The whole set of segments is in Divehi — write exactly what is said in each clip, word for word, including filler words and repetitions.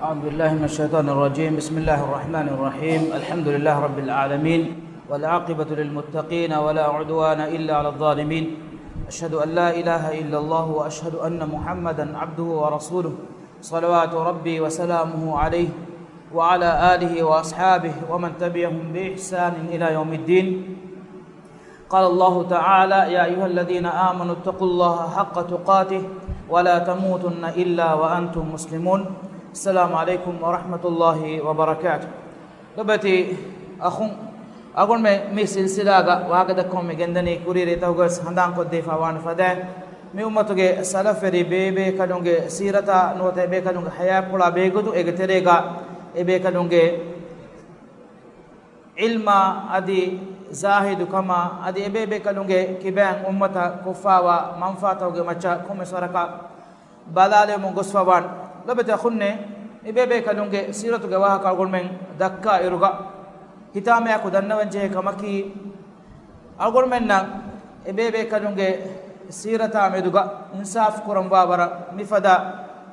أعوذ بالله من الشيطان الرجيم. بسم الله الرحمن الرحيم. الحمد لله رب العالمين، والعاقبة للمتقين، ولا عدوان إلا على الظالمين. أشهد أن لا إله إلا الله، وأشهد أن محمدا عبده ورسوله، صلوات ربي وسلامه عليه، وعلى آله وأصحابه ومن تبعهم بإحسان إلى يوم الدين. قال الله تعالى: يا أيها الذين آمنوا اتقوا الله حق تقاته ولا تموتن إلا وأنتم مسلمون. السلام عليكم ورحمة الله وبركاته. ލޮބުވެތި އަޚުން، އަޅުގަނޑުމެން މި ސިލްސިލާގަ ވާހަކަދައްކަމުން މި ގެންދަނީ ކުރީ ރޭތަކުގަވެސް ހަނދާންކޮށްދީފަ ވާނެ ފަދައިން، މި އުއްމަތުގެ ސަލަފްވެރި ބޭބޭކަލުންގެ ސީރަތާ ނުވަތަ އެބޭކަލުންގެ ހަޔާތްޕުޅާ ބެހޭގޮތުން އޭގެ ތެރޭގަ އެބޭކަލުންގެ ޢިލްމާ އަދި ޒާހިދުކަމާ އަދި އެބޭބޭކަލުންގެ ކިބައިން އުއްމަތަށް ކޮށްފަވާ މަންފާތަކުގެ މައްޗަށް ކޮންމެސް ވަރަކަށް ބަލާލެވުމުން ގޮސްފަވާނެ. ލޮބުވެތި އަޚުންނޭ، އެބޭބޭކަލުންގެ ސީރަތުގެ ވާހަކަ އަޅުގަނޑުމެން ދައްކާ އިރުގަ ހިތާމަޔާއެކު ދަންނަވަންޖެހޭ ކަމަކީ، އަޅުގަނޑުމެންނަށް އެބޭބޭކަލުންގެ ސީރަތާ މެދުގަ އިންސާފު ކުރަންވާ ވަރަށް މިފަދަ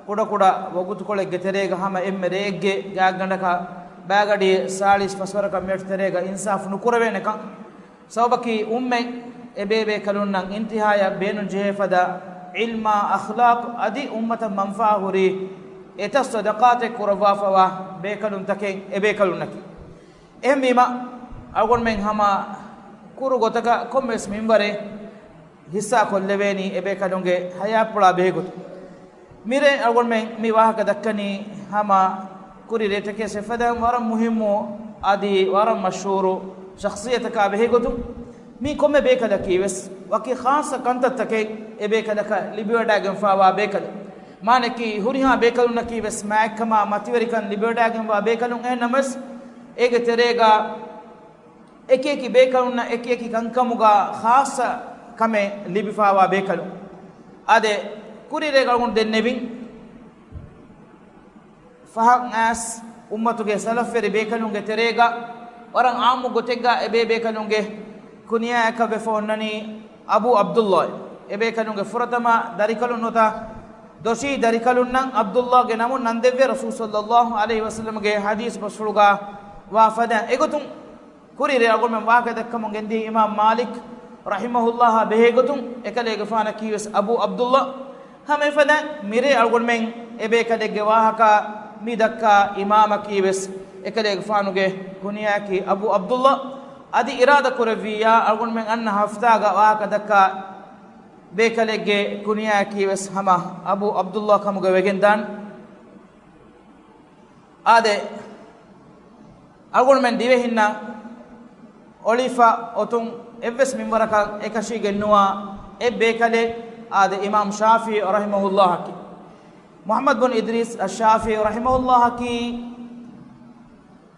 ކުޑަކުޑަ ވަގުތުކޮޅެއްގެ ތެރޭގަ ހަމަ އެންމެ ރެއެއްގެ ގާތްގަނޑަކަށް ބައިގަޑިއެއް ސާޅީސް ފަސްވަރަކަށް މިނެޓް ތެރޭގަ އިންސާފު ނުކުރެވޭނެކަން ސަބަބަކީ އުއްމަތް އެބޭބޭކަލުންނަށް އިންތިހާޔަށް ބޭނުންޖެހޭ ފަދަ ޢިލްމާ، އަޚްލާޤު އަދި އުއްމަތަށް މަންފާހުރި އެތައް ޞަދަޤާތެއް ކުރައްވާފަވާ ބޭކަލުންތަކެއް އެބޭކަލުންނަކީ. އެހެންވީމަ، އަޅުގަނޑުމެން ހަމަ ކުރު ގޮތަކަށް ކޮންމެވެސް މިންވަރެއް ހިއްސާކޮށްލެވޭނީ އެބޭކަލުންގެ ހަޔާތްޕުޅާ ބެހޭގޮތުން. މިރޭ އަޅުގަނޑުމެން މި ވާހަކަ ދައްކަނީ ހަމަ ކުރި ރޭތަކެއް ސެފަދަން ވަރަށް މުހިއްމު އަދި ވަރަށް މަޝްހޫރު ޝަޚްޞިއްޔަތަކާ ބެހޭގޮތުން. މީ ކޮންމެ ބޭކަލަކީ ވެސް ވަކި ޚާއްޞަ ކަންތައްތަކެއް އެބޭކަލަކަށް ލިބިވަޑައިގެންފާވާ ބޭކަލެއް. މާނައަކީ ހުރިހާ ބޭކަލުންނަކީ ވެސް މާތްކަމާ މަތިވެރިކަން ލިބިވަޑައިގެންވާ ބޭކަލުން. އެހެންނަމަވެސް، އޭގެ ތެރޭގަ އެކިއެކި ބޭކަލުންނަށް އެކިއެކި ކަންކަމުގަ ޚާއްޞަ ކަމެއް ލިބިފާވާ ބޭކަލުން. އާދެ، ކުރި ރޭގަ އަޅުގަނޑު ދެންނެވިން ފަހަށް އައިސް އުއްމަތުގެ ސަލަފްވެރި ބޭކަލުންގެ ތެރޭގަ ވަރަށް އާއްމު ގޮތެއްގަ އެބޭބޭކަލުންގެ ކުނިޔާއަކަށްވެފަ އޮންނަނީ އަބޫ ޢަބްދުﷲ. އެބޭކަލުންގެ ފުރަތަމަ ދަރިކަލުން ނުވަތަ ދޮށީ ދަރިކަލުންނަށް ޢަބްދުﷲގެ ނަމުން ނަންދެއްވި ރަސޫލު ޞައްލައްލާހު ޢަލައިހި ވަސައްލަމްގެ ޙަދީޘް ބަސްފުޅުގަ ވާ ފަދައިން. އެގޮތުން ކުރި ރޭ އަޅުގަނޑުމެން ވާހަކަ ދައްކަމުން ގެންދިޔަ އިމާމް މާލިކް ރަޙިމަހުﷲ ބެހޭގޮތުން އެކަލޭގެފާނަކީ ވެސް އަބޫ ޢަބްދުﷲ. ހަމަ އެފަދައިން މިރޭ އަޅުގަނޑުމެން އެބޭކަލެއްގެ ވާހަކަ މި ދައްކާ އިމާމަކީ ވެސް އެކަލޭގެފާނުގެ ކުނިޔާއަކީ އަބޫ ޢަބްދުﷲ. އަދި އިރާދަ ކުރެއްވިއްޔާ އަޅުގަނޑުމެން އަންނަ ހަފްތާގަ ވާހަކަ ދައްކާ ބޭކަލެއްގެ ކުނިޔާއަކީ ވެސް ހަމަ އަބޫ ޢަބްދުﷲ ކަމުގަ ވެގެންދާނެ. އާދެ، އަޅުގަނޑުމެން ދިވެހިންނަށް އޮޅިފަ އޮތުން އެއްވެސް މިންވަރަކަށް އެކަށީގެންނުވާ އެއް ބޭކަލެއް އާދެ، އިމާމް ޝާފިޢީ ރަޙިމަހުﷲއަކީ. މުޙައްމަދު ބިން އިދްރީސް އައްޝާފިޢީ ރަޙިމަހުﷲއަކީ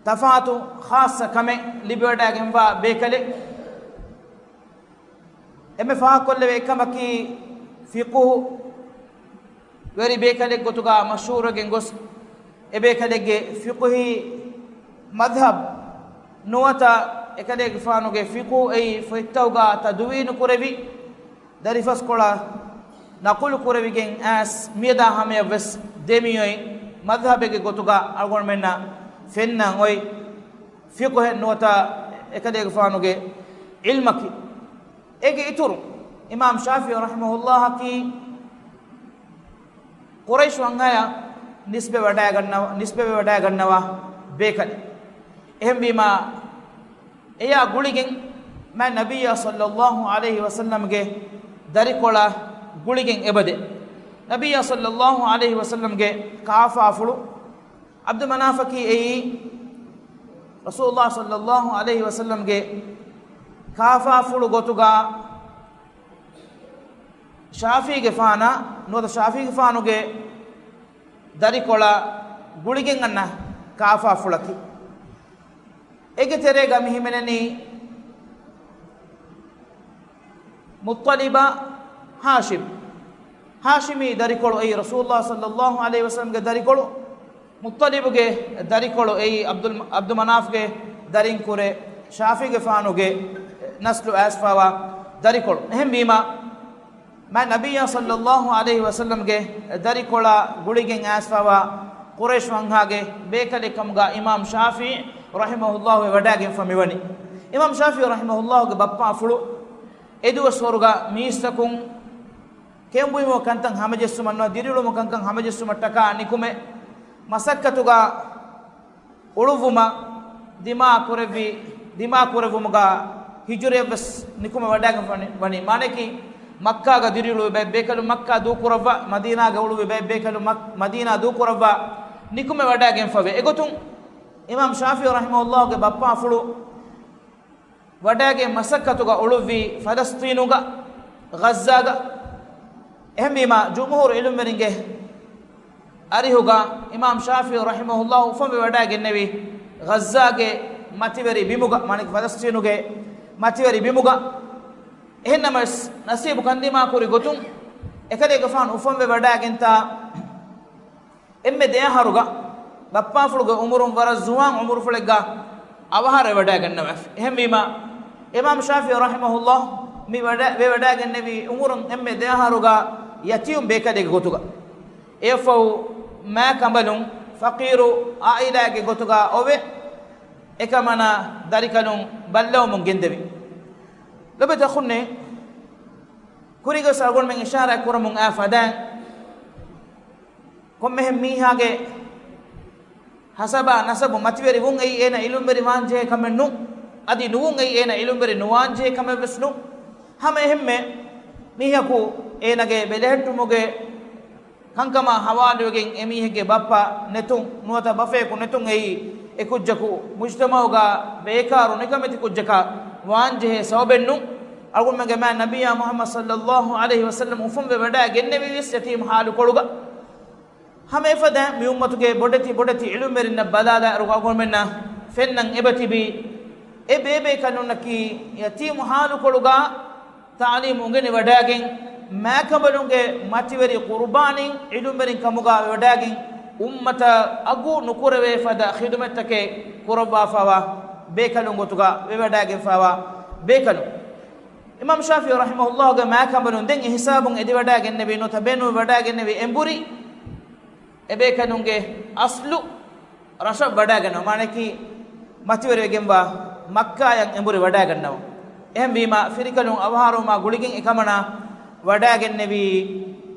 ތަފާތު ޚާއްޞަ ކަމެއް ލިބިވަޑައިގެންވާ ބޭކަލެއް. އެންމެ ފާހަގަކޮށްލެވޭ އެއްކަމަކީ، ފިޤުހު ވެރި ބޭކަލެއް ގޮތުގަ މަޝްހޫރުވެގެން ގޮސް، އެބޭކަލެއްގެ ފިޤުހީ މަޛްހަބް ނުވަތަ އެކަލޭގެފާނުގެ ފިޤުހު އެއީ ފޮތްތަކުގަ ތަދުވީނު ކުރެވި، ދަރިފަސްކޮޅަށް ނަޤުލު ކުރެވިގެން އައިސް، މިއަދާ ހަމަޔަށްވެސް ދެމިއޮތް މަޛްހަބެއްގެ ގޮތުގަ އަޅުގަނޑުމެންނަށް ފެންނަން އޮތް ފިޤުހެއް ނުވަތަ އެކަލޭގެފާނުގެ ޢިލްމަކީ. އޭގެ އިތުރު، އިމާމް ޝާފިޢީ ރަޙިމަހުﷲއަކީ ޤުރައިޝު ވަންހަޔަށް ނިސްބަތް ވަޑައިގަންނަވާ، ނިސްބަތް ވަޑައިގަންނަވާ ބޭކަލެއް. އެހެންވީމާ، އެޔާ ގުޅިގެން މާތް ނަބިއްޔާ ޞައްލައްލާހު ޢަލައިހި ވަސައްލަމްގެ ދަރިކޮޅާ ގުޅިގެން އެބަދޭ. ނަބިއްޔާ ޞައްލައްލާހު ޢަލައިހި ވަސައްލަމްގެ ކާފާފުޅު، ޢަބްދު މަނާފަކީ އެއީ ރަސޫލުﷲ ޞައްލައްލާހު ޢަލައިހި ވަސައްލަމްގެ ކާފާފުޅު ގޮތުގަ ޝާފިޢީގެފާނާ ނުވަތަ ޝާފިޢީގެފާނުގެ ދަރިކޮޅާ ގުޅިގެން އަންނަ ކާފާފުޅަކީ. އޭގެ ތެރޭގަ މި ހިމެނެނީ މުއްޠަލިބާ ހާޝިމް. ހާޝިމީ ދަރިކޮޅު އެއީ ރަސޫލުﷲ ޞައްލައްލާހު ޢަލައިހި ވަސައްލަމްގެ ދަރިކޮޅު. މުއްޠަލިބުގެ ދަރިކޮޅު އެއީ ޢަބްދުލް، ޢަބްދު މަނާފްގެ ދަރިންކުރެ ޝާފިޢީގެފާނުގެ ނަސްލު އައިސްފަވާ ދަރިކޮޅު. އެހެންވީމާ، މާތް ނަބިއްޔާ ޞައްލައްލާހު ޢަލައިހި ވަސައްލަމްގެ ދަރިކޮޅާ ގުޅިގެން އައިސްފަވާ ޤުރައިޝް ވަންހާގެ ބޭކަލެއް ކަމުގަ އިމާމް ޝާފިޢީ ރަޙިމަހުﷲ ވެވަޑައިގެންފަ މިވަނީ. އިމާމް ޝާފިޢީ ރަޙިމަހުﷲގެ ބައްޕާފުޅު އެދުވަސްވަރުގަ މީސްތަކުން ކެއުންބުއިމު ކަންތައް ހަމަޖެއްސުމަށްނުވަ ދިރިއުޅުމު ކަންކަން ހަމަޖެއްސުމަށްޓަކާ ނިކުމެ މަސައްކަތުގަ އުޅުއްވުމަށް ދިމާ ކުރެއްވި، ދިމާ ކުރެއްވުމުގަ ހިޖުރަޔަށްވެސް ނިކުމެ ވަޑައިގެން ވަނީ. މާނައަކީ، މައްކާގަ ދިރިއުޅުވި ބައެއް ބޭކަލުން މައްކާ ދޫކުރައްވާ، މަދީނާގަ އުޅުއްވި ބައެއް ބޭކަލުން މަ-، މަދީނާ ދޫކުރައްވާ ނިކުމެ ވަޑައިގެންފަވޭ. އެގޮތުން އިމާމް ޝާފިޢީ ރަޙިމަހުﷲގެ ބައްޕާފުޅު ވަޑައިގެން މަސައްކަތުގަ އުޅުއްވީ ފަލަސްޠީނުގަ، ޣައްޒާގަ. އެހެންވީމާ، ޖުމްހޫރު ޢިލްމުވެރިންގެ އަރިހުގަ އިމާމް ޝާފިޢީ ރަޙިމަހުﷲ އުފަންވެވަޑައިގެންނެވީ ޣައްޒާގެ މަތިވެރި ބިމުގަ، މާނައަކީ ފަލަސްޠީނުގެ މަތިވެރި ބިމުގަ. އެހެންނަމަވެސް، ނަސީބު ކަންދިމާކުރި ގޮތުން އެކަލޭގެފާނު އުފަންވެވަޑައިގެންތާ އެންމެ ދެއަހަރުގަ، ބައްޕާފުޅުގެ އުމުރުން ވަރަށް ޒުވާން އުމުރުފުޅެއްގަ އަވަހާރަވެވަޑައިގަންނަވާފި. އެހެންވީމާ، އިމާމް ޝާފިޢީ ރަޙިމަހުﷲ މި ވަޑަ-، ވެވަޑައިގެންނެވީ އުމުރުން އެންމެ ދެއަހަރުގަ ޔަތީމް ބޭކަލެއްގެ ގޮތުގަ. އެއަށްފަހު މާ ކަނބަލުން ފަޤީރު ޢާއިލާއެއްގެ ގޮތުގަ އޮވެ، އެކަމަނާ ދަރިކަލުން ބައްލަވަމުން ގެންދެވި. ލޮބުވެތި އަޚުންނޭ، ކުރީގަ އަޅުގަނޑުމެން އިޝާރާތް ކުރަމުން އައި ފަދައިން، ކޮންމެހެން މީހާގެ ހަސަބާ ނަސަބު މަތިވެރި ވުން އެއީ އޭނަ ޢިލްމުވެރި ވާންޖެހޭ ކަމެއް ނޫން. އަދި ނުވުން އެއީ އޭނަ ޢިލްމުވެރި ނުވާންޖެހޭ ކަމެއް ވެސް ނޫން. ހަމަ އެހެންމެ މީހަކު އޭނަގެ ބެލެހެއްޓުމުގެ ކަންކަމާ ހަވާލުވެގެން އެމީހެއްގެ ބައްޕަ ނެތުން، ނުވަތަ ބަފަޔަކު ނެތުން އެއީ އެ ކުއްޖަކު މުޖްތަމަޢުގަ ބޭކާރު ނިކަމެތި ކުއްޖަކަށް ވާންޖެހޭ ސަބަބެއް ނޫން. އަޅުގަނޑުމެންގެ މާތް ނަބިއްޔާ މުޙައްމަދު ޞައްލައްލާހު ޢަލައިހި ވަސައްލަމް އުފަންވެ ވަޑައިގެންނެވީ ވެސް ޔަތީމް ޙާލުކޮޅުގަ. ހަމަ އެފަދަ މި އުއްމަތުގެ ބޮޑެތި ބޮޑެތި ޢިލްމުވެރިންނަށް ބަލާލާއިރު އަޅުގަނޑުމެންނަށް ފެންނަން އެބަތިބީ، އެ ބޭބޭކަލުންނަކީ ޔަތީމު ޙާލުކޮޅުގަ ތަޢުލީމު އުނގެނިވަޑައިގެން، މާކަނބަލުންގެ މަތިވެރި ޤުރުބާނީން ޢިލްމުވެރިން ކަމުގަ ވެވަޑައިގެން، އުއްމަތަށް އަގު ނުކުރެވޭ ފަދަ ޚިދުމަތްތަކެއް ކުރައްވާފައިވާ ބޭކަލުން ގޮތުގަ ވެވަޑައިގެންފައިވާ ބޭކަލުން. އިމާމް ޝާފިޢީ ރަޙިމަހުﷲގެ މާކަނބަލުން ދެން އެ ހިސާބުން އެދިވަޑައިގެންނެވި ނުވަތަ ބޭނުންވެވަޑައިގެންނެވި އެނބުރި އެބޭކަލުންގެ އަސްލު ރަށަށް ވަޑައިގަންނަވަ، މާނައަކީ މަތިވެރިވެގެންވާ މައްކާޔަށް އެނބުރި ވަޑައިގަންނަވަ. އެހެންވީމާ، ފިރިކަލުން އަވަހާރަވުމާ ގުޅިގެން އެކަމަނާ ވަޑައިގެންނެވީ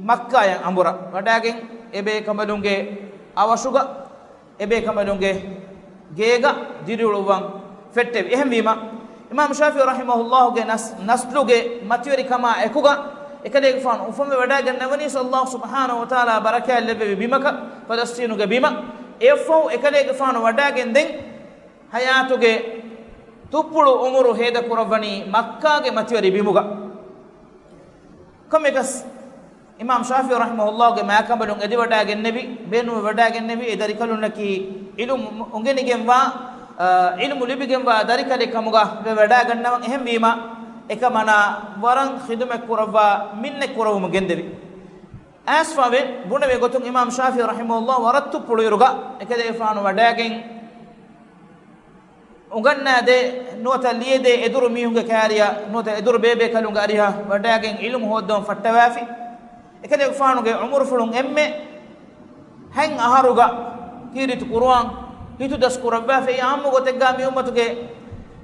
މައްކާޔަށް އަނބުރަށް ވަޑައިގެން، އެބޭކަނބަލުންގެ އަވަށުގަ، އެބޭކަނބަލުންގެ ގޭގަ ދިރިއުޅުއްވަން ފެއްޓެވި. އެހެންވީމާ، އިމާމް ޝާފިޢީ ރަޙިމަހުﷲގެ ނަސް-، ނަސްލުގެ މަތިވެރިކަމާ އެކުގަ އެކަލޭގެފާނު އުފަންވެ ވަޑައިގަންނަވަނީސް ﷲ ސުބްޙާނަހޫ ވަތަޢާލާ ބަރަކާތް ލެއްވެވި ބިމަކަށް، ފަލަސްޠީނުގެ ބިމަށް. އެއަށްފަހު އެކަލޭގެފާނު ވަޑައިގެން ދެން ޙަޔާތުގެ ތުއްޕުޅު އުމުރު ހޭދަކުރައްވަނީ މައްކާގެ މަތިވެރި ބިމުގަ. ކޮންމެއަކަސް، އިމާމް ޝާފިޢީ ރަޙިމަހުﷲގެ މާކަނބަލުން އެދިވަޑައިގެންނެވި، ބޭނުންވެވަޑައިގެންނެވި އެ ދަރިކަލުންނަކީ ޢިލްމު އުނގެނިގެންވާ، އާ، ޢިލްމު ލިބިގެންވާ ދަރިކަލެއް ކަމުގަ ވެވަޑައިގަންނަވަން. އެހެންވީމާ، އެކަމަނާ ވަރަށް ޚިދުމަތް ކުރައްވާ މިންނަތް ކުރައްވަމުން ގެންދެވި. އައިސްފަވެ ބުނެވޭ ގޮތުން އިމާމް ޝާފިޢީ ރަޙިމަހުﷲ ވަރަށް ތުއްޕުޅު އިރުގަ އެކަލޭގެފާނު ވަޑައިގެން އުނގަންނާދޭ ނުވަތަ ލިޔެދޭ އެދުރު މީހުންގެ ކައިރިއަށް ނުވަތަ އެދުރު ބޭބޭކަލުންގެ އަރިހަށް ވަޑައިގެން ޢިލްމު ހޯއްދަވަން ފައްޓަވާފި. އެކަލޭގެފާނުގެ ޢުމުރުފުޅުން އެންމެ ހަތް އަހަރުގަ ކީރިތި ޤުރުއާން ހިތުދަސް ކުރައްވާފައި. ޢާއްމު ގޮތެއްގަ މި އުއްމަތުގެ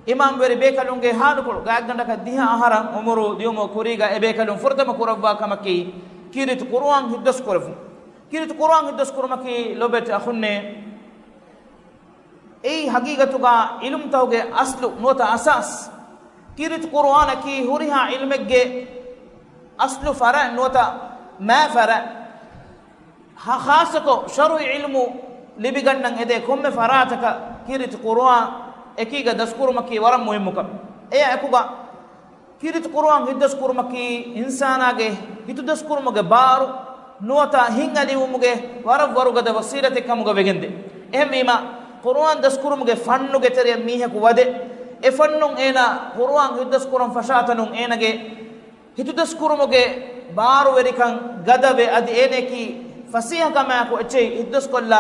އިމާމްވެރި ބޭކަލުންގެ ޙާލުކޮޅު ގާތްގަނޑަކަށް ދިހަ އަހަރަށް ޢުމުރު ދިޔުމުގެ ކުރީގަ އެބޭކަލުން ފުރަތަމަ ކުރައްވާ ކަމަކީ ކީރިތި ޤުރުއާން ހިތުދަސް ކުރެއްވުން. ކީރިތި ޤުރުއާން ހިތުދަސް ކުރުމަކީ ލޮބެތި އަޚުންނޭ، އެއީ ޙަޤީޤަތުގަ ޢިލްމުތަކުގެ އަސްލު ނުވަތަ އަސާސް. ކީރިތި ޤުރުއާނަކީ ހުރިހާ ޢިލްމެއްގެ އަސްލު ފަރައި ނުވަތަ މާ ފަރައި. ޚާއްޞަކޮށް ޝަރުޢީ ޢިލްމު ލިބިގަންނަން އެދޭ ކޮންމެ ފަރާތަކަށް ކީރިތި ޤުރުއާން އެކީގަ ދަސްކުރުމަކީ ވަރަށް މުހިއްމު ކަމެއް. އެއާ އެކުގަ ކީރިތި ޤުރުއާން ހިތުދަސްކުރުމަކީ އިންސާނާގެ ހިތުދަސްކުރުމުގެ ބާރު ނުވަތަ ހިތް އަލިވުމުގެ ވަރަށް ވަރުގަދަ ވަސީލަތެއް ކަމުގަ ވެގެންދޭ. އެހެންވީމާ، ޤުރުއާން ދަސްކުރުމުގެ ފަންނުގެ ތެރެއަށް މީހަކު ވަދެ، އެ ފަންނުން އޭނާ ޤުރުއާން ހިތުދަސްކުރަން ފަށާތަނުން އޭނާގެ ހިތުދަސްކުރުމުގެ ބާރުވެރިކަން ގަދަވެ، އަދި އޭނައަކީ ފަސޭހަކަމާއެކު އެއްޗެހި ހިތުދަސްކޮށްލާ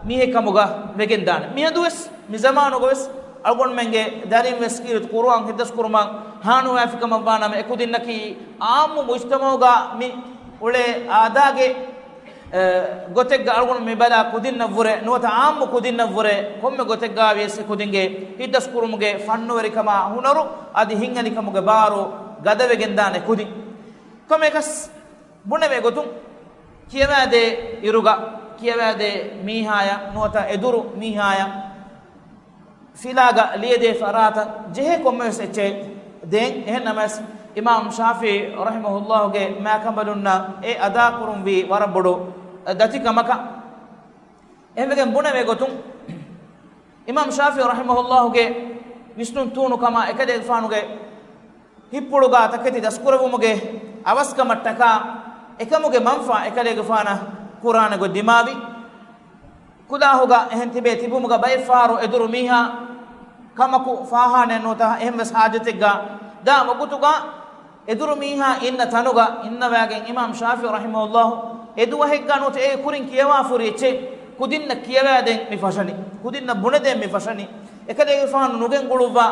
މީހެއް ކަމުގަ ވެގެންދާނެ. މިއަދުވެސް މި ޒަމާނުގަވެސް އަޅުގަނޑުމެންގެ ދަރިންވެސް ކީރިތި ޤުރުއާން ހިތުދަސްކުރުމަށް ހާނުވާފިކަމަށްވާނަމަ، އެކުދިންނަކީ ޢާއްމު މުޖްތަމަޢުގަ މި އުޅޭ އާދާގެ ގޮތެއްގަ އަޅުގަނޑު މި ބަލާ ކުދިންނަށްވުރެ، ނުވަތަ އާއްމު ކުދިންނަށްވުރެ، ކޮންމެ ގޮތެއްގަ ވިޔަސް އެ ކުދިންގެ ހިތްދަސްކުރުމުގެ ފަންނުވެރިކަމާ ހުނަރު އަދި ހިތްހަލިކަމުގެ ބާރު ގަދަވެގެންދާނެ ކުދިން. ކޮންމެއަކަސް ބުނެވޭ ގޮތުން ކިޔަވާދޭ އިރުގަ ކިޔަވާދޭ މީހާޔަށް ނުވަތަ އެދުރު މީހާޔަށް ފިލާގަ ލިޔެދޭ ފަރާތަށް ޖެހޭ ކޮންމެވެސް އެއްޗެއް ދޭން. އެހެން ނަމަވެސް، އިމާމް ޝާފިޢީ ރަޙިމަހުﷲގެ މާކަނބަލުންނަށް އެ އަދާކުރުންވީ ވަރަށް ބޮޑު ދަތިކަމަކަށް. އެހެންވެގެން ބުނެވޭ ގޮތުން، އިމާމް ޝާފިޢީ ރަޙިމަހުﷲގެ ވިސްނުން ތޫނުކަމާ އެކަލޭގެފާނުގެ ހިތްޕުޅުގަ ތަކެތި ދަސްކުރެވުމުގެ އަވަސްކަމަށްޓަކާ އެކަމުގެ މަންފާ އެކަލޭގެފާނަށް ކުރާނެ ގޮތް ދިމާވި. ކުލާހުގަ އެހެން ތިބޭ ތިބުމުގަ ބައެއްފަހަރު އެދުރު މީހާ ކަމަކު ފާހާނެ ނުވަތަ އެހެންވެސް ހާޖަތެއްގަ ދާ ވަގުތުގަ އެދުރު މީހާ އިންނަ ތަނުގަ އިންނަވާގެން އިމާމް ޝާފިޢީ ރަޙިމަހުﷲ އެ ދުވަހެއްގަ ނުވަތަ އޭގެ ކުރިން ކިޔަވާފަ ހުރި އެއްޗެއް ކުދިންނަށް ކިޔަވާދޭން މި ފަށަނީ، ކުދިންނަށް ބުނެދޭން މި ފަށަނީ. އެކަލޭގެފާނު ނުގެންގުޅުއްވާ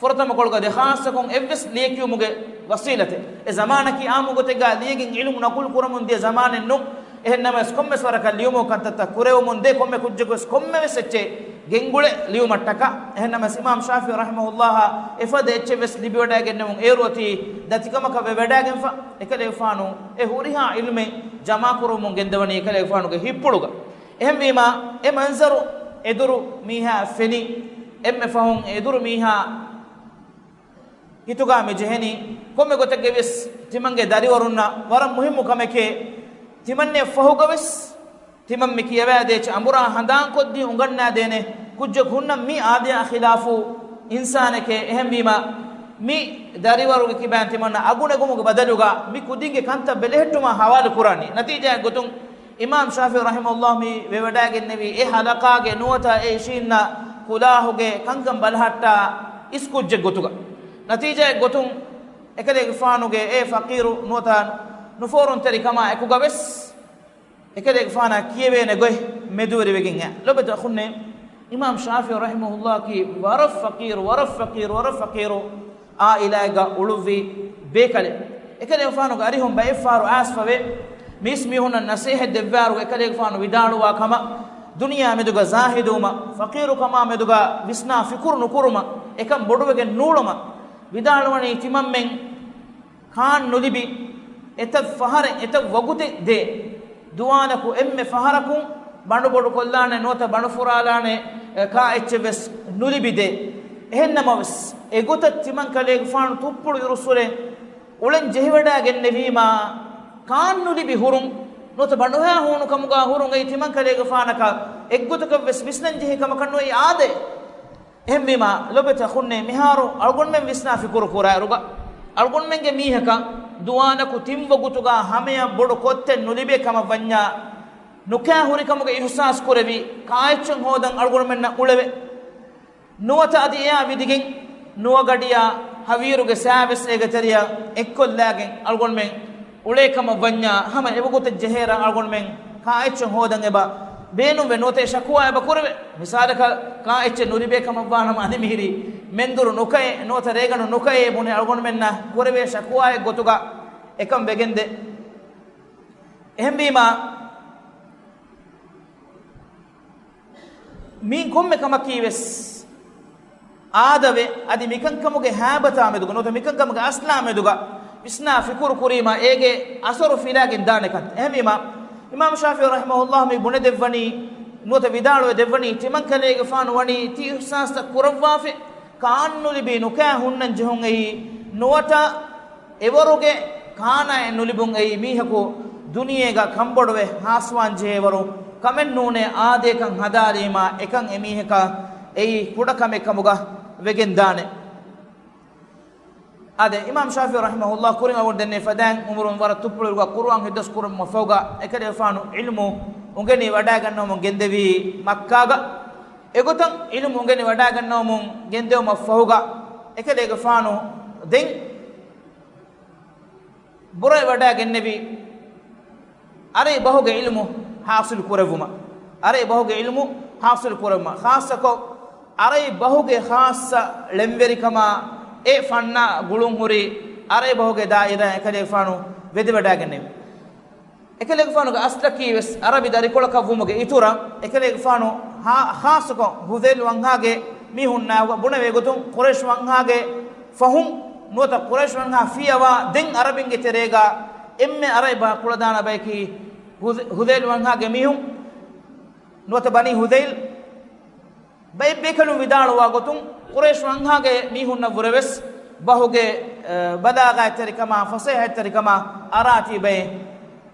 ފުރަތަމަކޮޅުގަ ދެ ޚާއްޞަކޮށް އެއްވެސް ލިޔެކިޔުމުގެ ވަސީލަތެއް. އެ ޒަމާނަކީ އާއްމު ގޮތެއްގަ ލިޔެގެން ޢިލްމު ނަޤުލު ކުރަމުން ދިޔަ ޒަމާނެއް ނޫން. އެހެން ނަމަވެސް، ކޮންމެސް ވަރަކަށް ލިޔުމުގެ ކަންތައްތައް ކުރެވެމުން ދޭ، ކޮންމެ ކުއްޖަކުވެސް ކޮންމެވެސް އެއްޗެއް ގެންގުޅޭ ލިޔުމަށްޓަކާ. އެހެން ނަމަވެސް، އިމާމް ޝާފިޢީ ރަޙިމަހުﷲއަށް އެފަދަ އެއްޗެއް ވެސް ލިބިވަޑައިގެންނެވުން އޭރު އޮތީ ދަތިކަމަކަށް ވެވަޑައިގެންފަ. އެކަލޭގެފާނު އެ ހުރިހާ ޢިލްމެއް ޖަމާކުރުމުން ގެންދަވަނީ އެކަލޭގެފާނުގެ ހިތްޕުޅުގަ. އެހެންވީމާ، އެ މަންޒަރު އެދުރު މީހާ ފެނި، އެންމެ ފަހުން އެދުރު މީހާ ހިތުގަ މި ޖެހެނީ. ކޮންމެ ގޮތެއްގަވިޔަސް ތިމަންގެ ދަރިވަރުންނަށް ވަރަށް މުހިއްމު ކަމެކޭ. ތިމަންނެ ފަހުގަވެސް ތިމަން މި ކިޔަވާދޭ އެއްޗެއް އަނބުރާ ހަނދާންކޮށްދީ އުނގަންނާދޭނެ ކުއްޖަކު ހުންނަ މި އާދަޔާ ޚިލާފު އިންސާނެކޭ. އެހެންވީމާ، މި ދަރިވަރުގެ ކިބައިން ތިމަންނަށް އަގުނެގުމުގެ ބަދަލުގަ މި ކުދިންގެ ކަންތައް ބެލެހެއްޓުމަށް ހަވާލު ކުރާނީ. ނަތީޖާއެއް ގޮތުން، އިމާމް ޝާފިޢީ ރަޙިމަހުﷲ މި ވެވަޑައިގެންނެވީ އެ ޙަލަޤާގެ ނުވަތަ އެ އިށީންނަ ކުލާހުގެ ކަންކަން ބަލަހައްޓާ އިސް ކުއްޖެއް ގޮތުގަ. ނަތީޖާއެއް ގޮތުން، އެކަލޭގެފާނުގެ އެ ފަޤީރު ނުވަތަ ނުފޯރުންތެރިކަމާ އެކުގަވެސް، އެކަލޭގެފާނާ ކިޔެވޭނެ ގޮތް މެދުވެރިވެގެން އައި. ލޮބުވެތި އަޚުންނޭ، އިމާމް ޝާފިޢީ ރަޙިމަހުﷲއަކީ ވަރަށް ފަޤީރު، ވަރަށް ފަޤީރު، ވަރަށް ފަޤީރު އާއިލާއެއްގަ އުޅުއްވި ބޭކަލެއް. އެކަލޭގެފާނުގެ އަރިހުން ބައެއްފަހަރު އައިސްފަވޭ، މީސް މީހުންނަށް ނަސޭހަތް ދެއްވާއިރު އެކަލޭގެފާނު ވިދާޅުވާ ކަމަށް، ދުނިޔެއާ މެދުގަ ޒާހިދުވުމަށް، ފަޤީރުކަމާ މެދުގަ ވިސްނާ ފިކުރު ނުކުރުމަށް، އެކަން ބޮޑުވެގެން ނޫޅުމަށް ވިދާޅުވަނީ ތިމަންމެން ކާން ނުލިބި، އެތައް ފަހަރެއް އެތައް ވަގުތެއް ދޭ. ދުވާލަކު އެންމެ ފަހަރަކުން ބަނޑު ބޮޑުކޮށްލާނެ ނުވަތަ ބަނޑު ފުރާލާނެ، އެ، ކާ އެއްޗެއް ވެސް ނުލިބި ދޭ. އެހެން ނަމަވެސް، އެގޮތަށް ތިމަން ކަލޭގެފާނު ތުއްޕުޅު އިރުއްސުރެ އުޅެން ޖެހިވަޑައިގެންނެވީމާ، ކާން ނުލިބި ހުރުން ނުވަތަ ބަނޑުހައި ހޫނުކަމުގަ ހުރުން އެއީ ތިމަން ކަލޭގެފާނަކަށް އެއްގޮތަކަށް ވެސް ވިސްނަން ޖެހޭ ކަމަކަށް ނުވަތަ އާދައެއް. އެހެންވީމާ، ލޮބުވެތި އަޚުންނޭ، މިހާރު އަޅުގަނޑުމެން ވިސްނާ ފިކުރު ކުރާއިރުގަ، އަޅުގަނޑުމެންގެ މީހަކަށް ދުވާލަކު ތިން ވަގުތުގަ ހަމަޔަށް ބޮޑު ކޮއްތެއް ނުލިބޭ ކަމަށް ވަންޏާ، ނުކާ ހުރި ކަމުގެ އިޙްސާސް ކުރެވި، ކާއެއްޗެއް ހޯދަން އަޅުގަނޑުމެންނަށް އުޅެވޭ. ނުވަތަ އަދި އެއާ ވިދިގެން، ނުވަގަޑިޔާ ހަވީރުގެ ސާވެސް އޭގެ ތެރެއަށް އެއްކޮށްލާގެން އަޅުގަނޑުމެން އުޅޭ ކަމަށް ވަންޏާ، ހަމަ އެވަގުތެއް ޖެހޭއިރަށް އަޅުގަނޑުމެން ކާއެއްޗެއް ހޯދަން އެބަ ބޭނުންވެ ނުވަތަ އެ ޝަކުވާ އެބަ ކުރެވޭ. މިސާލަކަށް، ކާއެއްޗެއް ނުލިބޭ ކަމަށްވާނަމަ އަނެއް މިހިރީ މެންދުރު ނުކައޭ ނުވަތަ ރޭގަނޑު ނުކައޭ ބުނެ އަޅުގަނޑުމެންނަށް ކުރެވޭ ޝަކުވާއެއް ގޮތުގަ އެކަން ވެގެންދޭ. އެހެންވީމާ، މީ ކޮންމެ ކަމަކީ ވެސް އާދަވެ، އަދި މިކަންކަމުގެ ހައިބަތާ މެދުގަ ނުވަތަ މިކަންކަމުގެ އަސްލާ މެދުގަ ވިސްނާ ފިކުރު ކުރީމާ އޭގެ އަސަރު ފިލާގެން ދާނެ ކަންތައް. އެހެންވީމާ، އިމާމް ޝާފިޢީ ރަޙިމަހުﷲ މި ބުނެދެއްވަނީ، ނުވަތަ ވިދާޅުވެ ދެއްވަނީ، ތިމަން ކަލޭގެފާނު ވަނީ ތި އިޙްސާސްތައް ކުރައްވާފަ، ކާން ނުލިބި ނުކާ ހުންނަން ޖެހުން އެއީ، ނުވަތަ އެވަރުގެ ކާނާއެއް ނުލިބުން އެއީ މީހަކު ދުނިޔޭގަ ކަންބޮޑުވެ ހާސްވާން ޖެހޭވަރު ކަމެއް ނޫނޭ. އާދޭކަން ހަދާލީމާ އެކަން އެމީހަކަށް އެއީ ކުޑަކަމެއް ކަމުގަ ވެގެންދާނެ. އާދެ، އިމާމް ޝާފިޢީ ރަޙިމަހުﷲ ކުރިން އަޅުގަނޑު ދެންނެވި ފަދައިން އުމުރުން ވަރަށް ތުއްޕުޅު އިރުގަ ޤުރުއާން ހިތްދަސް ކުރުމަށް ފަހުގަ އެކަލޭގެފާނު ޢިލްމު އުނގެނި ވަޑައިގަންނަވަމުން ގެންދެވީ މައްކާގަ. އެގޮތަށް ޢިލްމު އުނގެނި ވަޑައިގަންނަވަމުން ގެންދެވުމަށް ފަހުގަ އެކަލޭގެފާނު ދެން ބުރައެއް ވަޑައިގެންނެވި އަރަބި ބަހުގެ ޢިލްމު ޙާޞިލު ކުރެއްވުމަށް، އަރަބި ބަހުގެ ޢިލްމު ޙާޞިލު ކުރެއްވުމަށް، ޚާއްޞަކޮށް އަރަބި ބަހުގެ ޚާއްޞަ ޅެންވެރިކަމާ އެ ފަންނާ ގުޅުން ހުރި އަރަބި ބަހުގެ ދާއިރާއިން އެކަލޭގެފާނު ވެދެވަޑައިގެންނެވި. އެކަލޭގެފާނުގެ އަސްލަކީ ވެސް އަރަބި ދަރިކޮޅަކަށް ވުމުގެ އިތުރަށް، އެކަލޭގެފާނު ހާ-، ޚާއްޞަކޮށް ހުޛައިލު ވަންހާގެ މީހުންނާ ބުނެވޭ ގޮތުން، ޤުރައިޝް ވަންހާގެ ފަހުން ނުވަތަ ޤުރައިޝް ވަންހާ ފިޔަވާ ދެން އަރަބިންގެ ތެރޭގަ އެންމެ އަރަބި ބަހަށް ކުޅަދާނަ ބަޔަކީ ހުޛ-، ހުޛައިލު ވަންހާގެ މީހުން ނުވަތަ ބަނީ ހުޛައިލް. ބައެއް ބޭކަލުން ވިދާޅުވާ ގޮތުން، ޤުރައިޝް ވަންހާގެ މީހުންނަށްވުރެ ވެސް ބަހުގެ، އަ، ބަލާޣަތްތެރިކަމާ، ފަސޭހަތްތެރިކަމާ އަރާތީ ބައެއް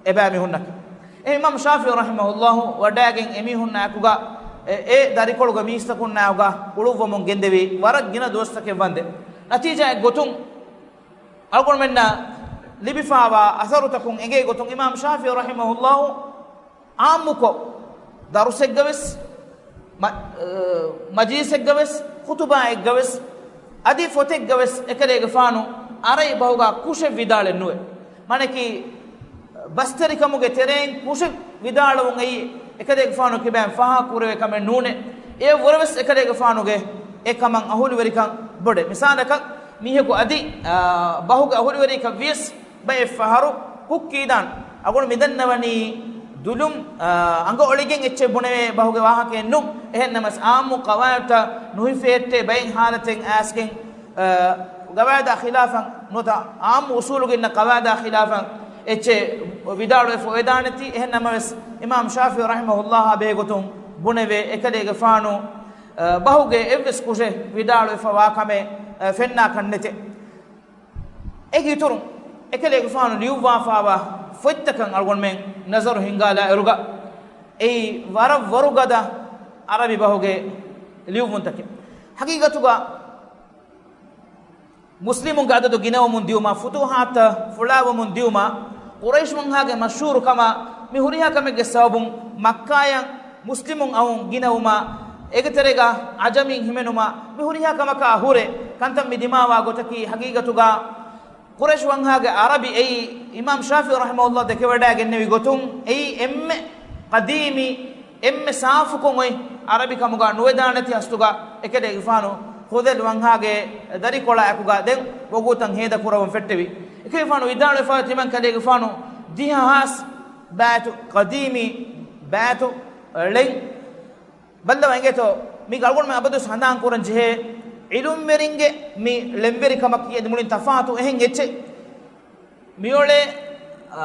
އެބައިމީހުންނަކީ. އެ އިމާމް ޝާފިޢީ ރަޙިމަހުﷲ ވަޑައިގެން އެމީހުންނާއެކުގަ، އެ، އެ ދަރިކޮޅުގެ މީސްތަކުންނާއެކުގަ އުޅުއްވަމުން ގެންދެވީ ވަރަށް ގިނަ ދުވަސްތަކެއް ވަންދެން. ނަތީޖާއެއް ގޮތުން، އަޅުގަނޑުމެންނަށް ލިބިފާވާ އަސަރުތަކުން އެނގޭ ގޮތުން، އިމާމް ޝާފިޢީ ރަޙިމަހުﷲ ޢާއްމުކޮށް، ދަރުސެއްގަ ވެސް، މަ-، އަ، މަޖިލިސެއްގަ ވެސް، ޚުތުބާއެއްގަ ވެސް، އަދި ފޮތެއްގަ ވެސް އެކަލޭގެފާނު އަރަބި ބަހުގަ ކުށެއް ވިދާޅެއް ނުވޭ. މާނައަކީ، ބަސްތެރިކަމުގެ ތެރެއިން ކުށެއް ވިދާޅުވުން އެއީ އެކަލޭގެފާނު ކިބައިން ފާހަގަ ކުރެވޭ ކަމެއް ނޫނޭ. އެއަށްވުރެ ވެސް އެކަލޭގެފާނުގެ އެކަމަށް އަހުލުވެރިކަން ބޮޑޭ. މިސާލަކަށް، މީހަކު އަދި، އާ، ބަހުގެ އަހުލުވެރިއަކަށް ވިޔަސް، ބައެއް ފަހަރު ހުއްކީދާން. އަޅުގަނޑު މިދަންނަވަނީ ދުލުން، އާ، އަނގަ އޮޅިގެން އެއްޗެއް ބުނެވޭ ބަހުގެ ވާހަކައެއް ނޫން. އެހެންނަމަވެސް، އާއްމު ޤަވާޢިދުތައް ނުހިފޭއްޓޭ ބައެއް ޙާލަތެއް އައިސްގެން، އާ، ޤަވާޢިދާ ޚިލާފަށް ނުވަތަ އާއްމު އުޞޫލުގަ އިންނަ ޤަވާޢިދާ ޚިލާފަށް އެއްޗެއް ވިދާޅުވެފަ އޮވެދާނެތީ. އެހެންނަމަވެސް، އިމާމް ޝާފިޢީ ރަޙިމަހުﷲއާ ބެހޭގޮތުން ބުނެވޭ، އެކަލޭގެފާނު، އާ، ބަހުގެ އެއްވެސް ކުށެއް ވިދާޅުވެފަ ވާ ކަމެއް، އާ، ފެންނާކަށް ނެތޭ. އޭގެ އިތުރުން، އެކަލޭގެފާނު ލިޔުއްވާފާވާ ފޮތްތަކަށް އަޅުގަނޑުމެން ނަޒަރު ހިންގާލާ އިރުގަ، އެއީ ވަރަށް ވަރުގަދަ އަރަބި ބަހުގެ ލިޔުއްވުންތަކެއް. ޙަޤީޤަތުގަ، މުސްލިމުންގެ އަދަދު ގިނަވަމުން ދިއުމާ، ފުތޫޙާތްތައް ފުޅާވަމުން ދިއުމާ، ޤުރައިޝް ވަންހާގެ މަޝްހޫރުކަމާ، މި ހުރިހާ ކަމެއްގެ ސަބަބުން މައްކާޔަށް މުސްލިމުން އައުން ގިނަވުމާ، އޭގެ ތެރޭގަ ޢަޖަމީން ހިމެނުމާ، މި ހުރިހާ ކަމަކާ ހުރެ ކަންތައް މި ދިމާވާ ގޮތަކީ، ޙަޤީޤަތުގަ ޤުރައިޝް ވަންހާގެ ޢަރަބި އެއީ، އިމާމް ޝާފިޢީ ރަޙިމަހުﷲ ދެކެވަޑައިގެންނެވި ގޮތުން، އެއީ އެންމެ ޤަދީމީ، އެންމެ ސާފުކޮށް އޮތް ޢަރަބި ކަމުގަ ނުވެދާނެތި އަސްލުގަ އެކަލޭގެފާނު ޚުޛައިލް ވަންހާގެ ދަރިކޮޅާއެކުގަ ދެން ވަގުތަށް ހޭދަކުރަވަން ފެއްޓެވި. އެކަލޭގެފާނު ވިދާޅުވެފަ ތިމަން ކަލޭގެފާނު ދިހަ ހާސް ބައިތު، ޤަދީމީ ބައިތު ޅެން. ބައްލަވަ އިނގޭތޯ، މީ އަޅުގަނޑުމެން އަބަދުވެސް ހަނދާން ކުރަން ޖެހޭ އިލުމްވެރިންގެ މި ޅެންވެރިކަމަކީ އަދި މުޅިން ތަފާތު އެހެން އެއްޗެއް. މިއުޅޭ، އާ،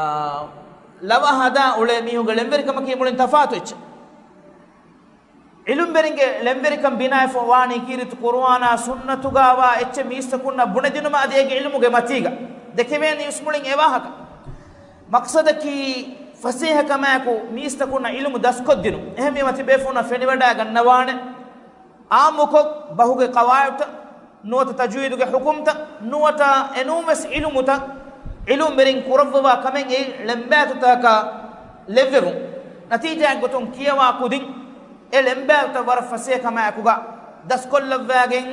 ލަވަ ހަދާ އުޅޭ މީހުންގެ ޅެންވެރިކަމަކީ މުޅިން ތަފާތު އެއްޗެއް. އިލުމްވެރިންގެ ޅެންވެރިކަން ބިނާވެފަ ވާނީ ކީރިތި ޤުރުއާނާ ސުންނަތުގަވާ އެއްޗެއް މީސްތަކުންނަށް ބުނެދިނުމަށް އަދި އޭގެ ޢިލްމުގެ މަތީގަ. ދެކެވޭނީ ވެސް މުޅިން އެ ވާހަކަ. މަޤްޞަދަކީ ފަސޭހަކަމާއެކު މީސްތަކުންނަށް ޢިލްމު ދަސްކޮށްދިނުން. އެހެންވީމަ ތިބޭފުޅުންނަށް ފެނިވަޑައިގަންނަވާނެ، ޢާއްމުކޮށް ބަހުގެ ޤަވާޢިދުތައް ނުވަތަ ތަޖުވީދުގެ ޙުކުމްތައް ނުވަތަ އެނޫންވެސް ޢިލްމުތައް، ޢިލުމްވެރިން ކުރައްވަވާ ކަމެއް އެއީ ޅެންބާތުތަކަކަށް ލެއްވެވުން. ނަތީޖާއެއްގޮތުން ކިޔަވާ ކުދިން އެ ޅެންބާތުތައް ވަރަށް ފަސޭހަކަމާއެކުގަ ދަސްކޮށްލައްވާގެން،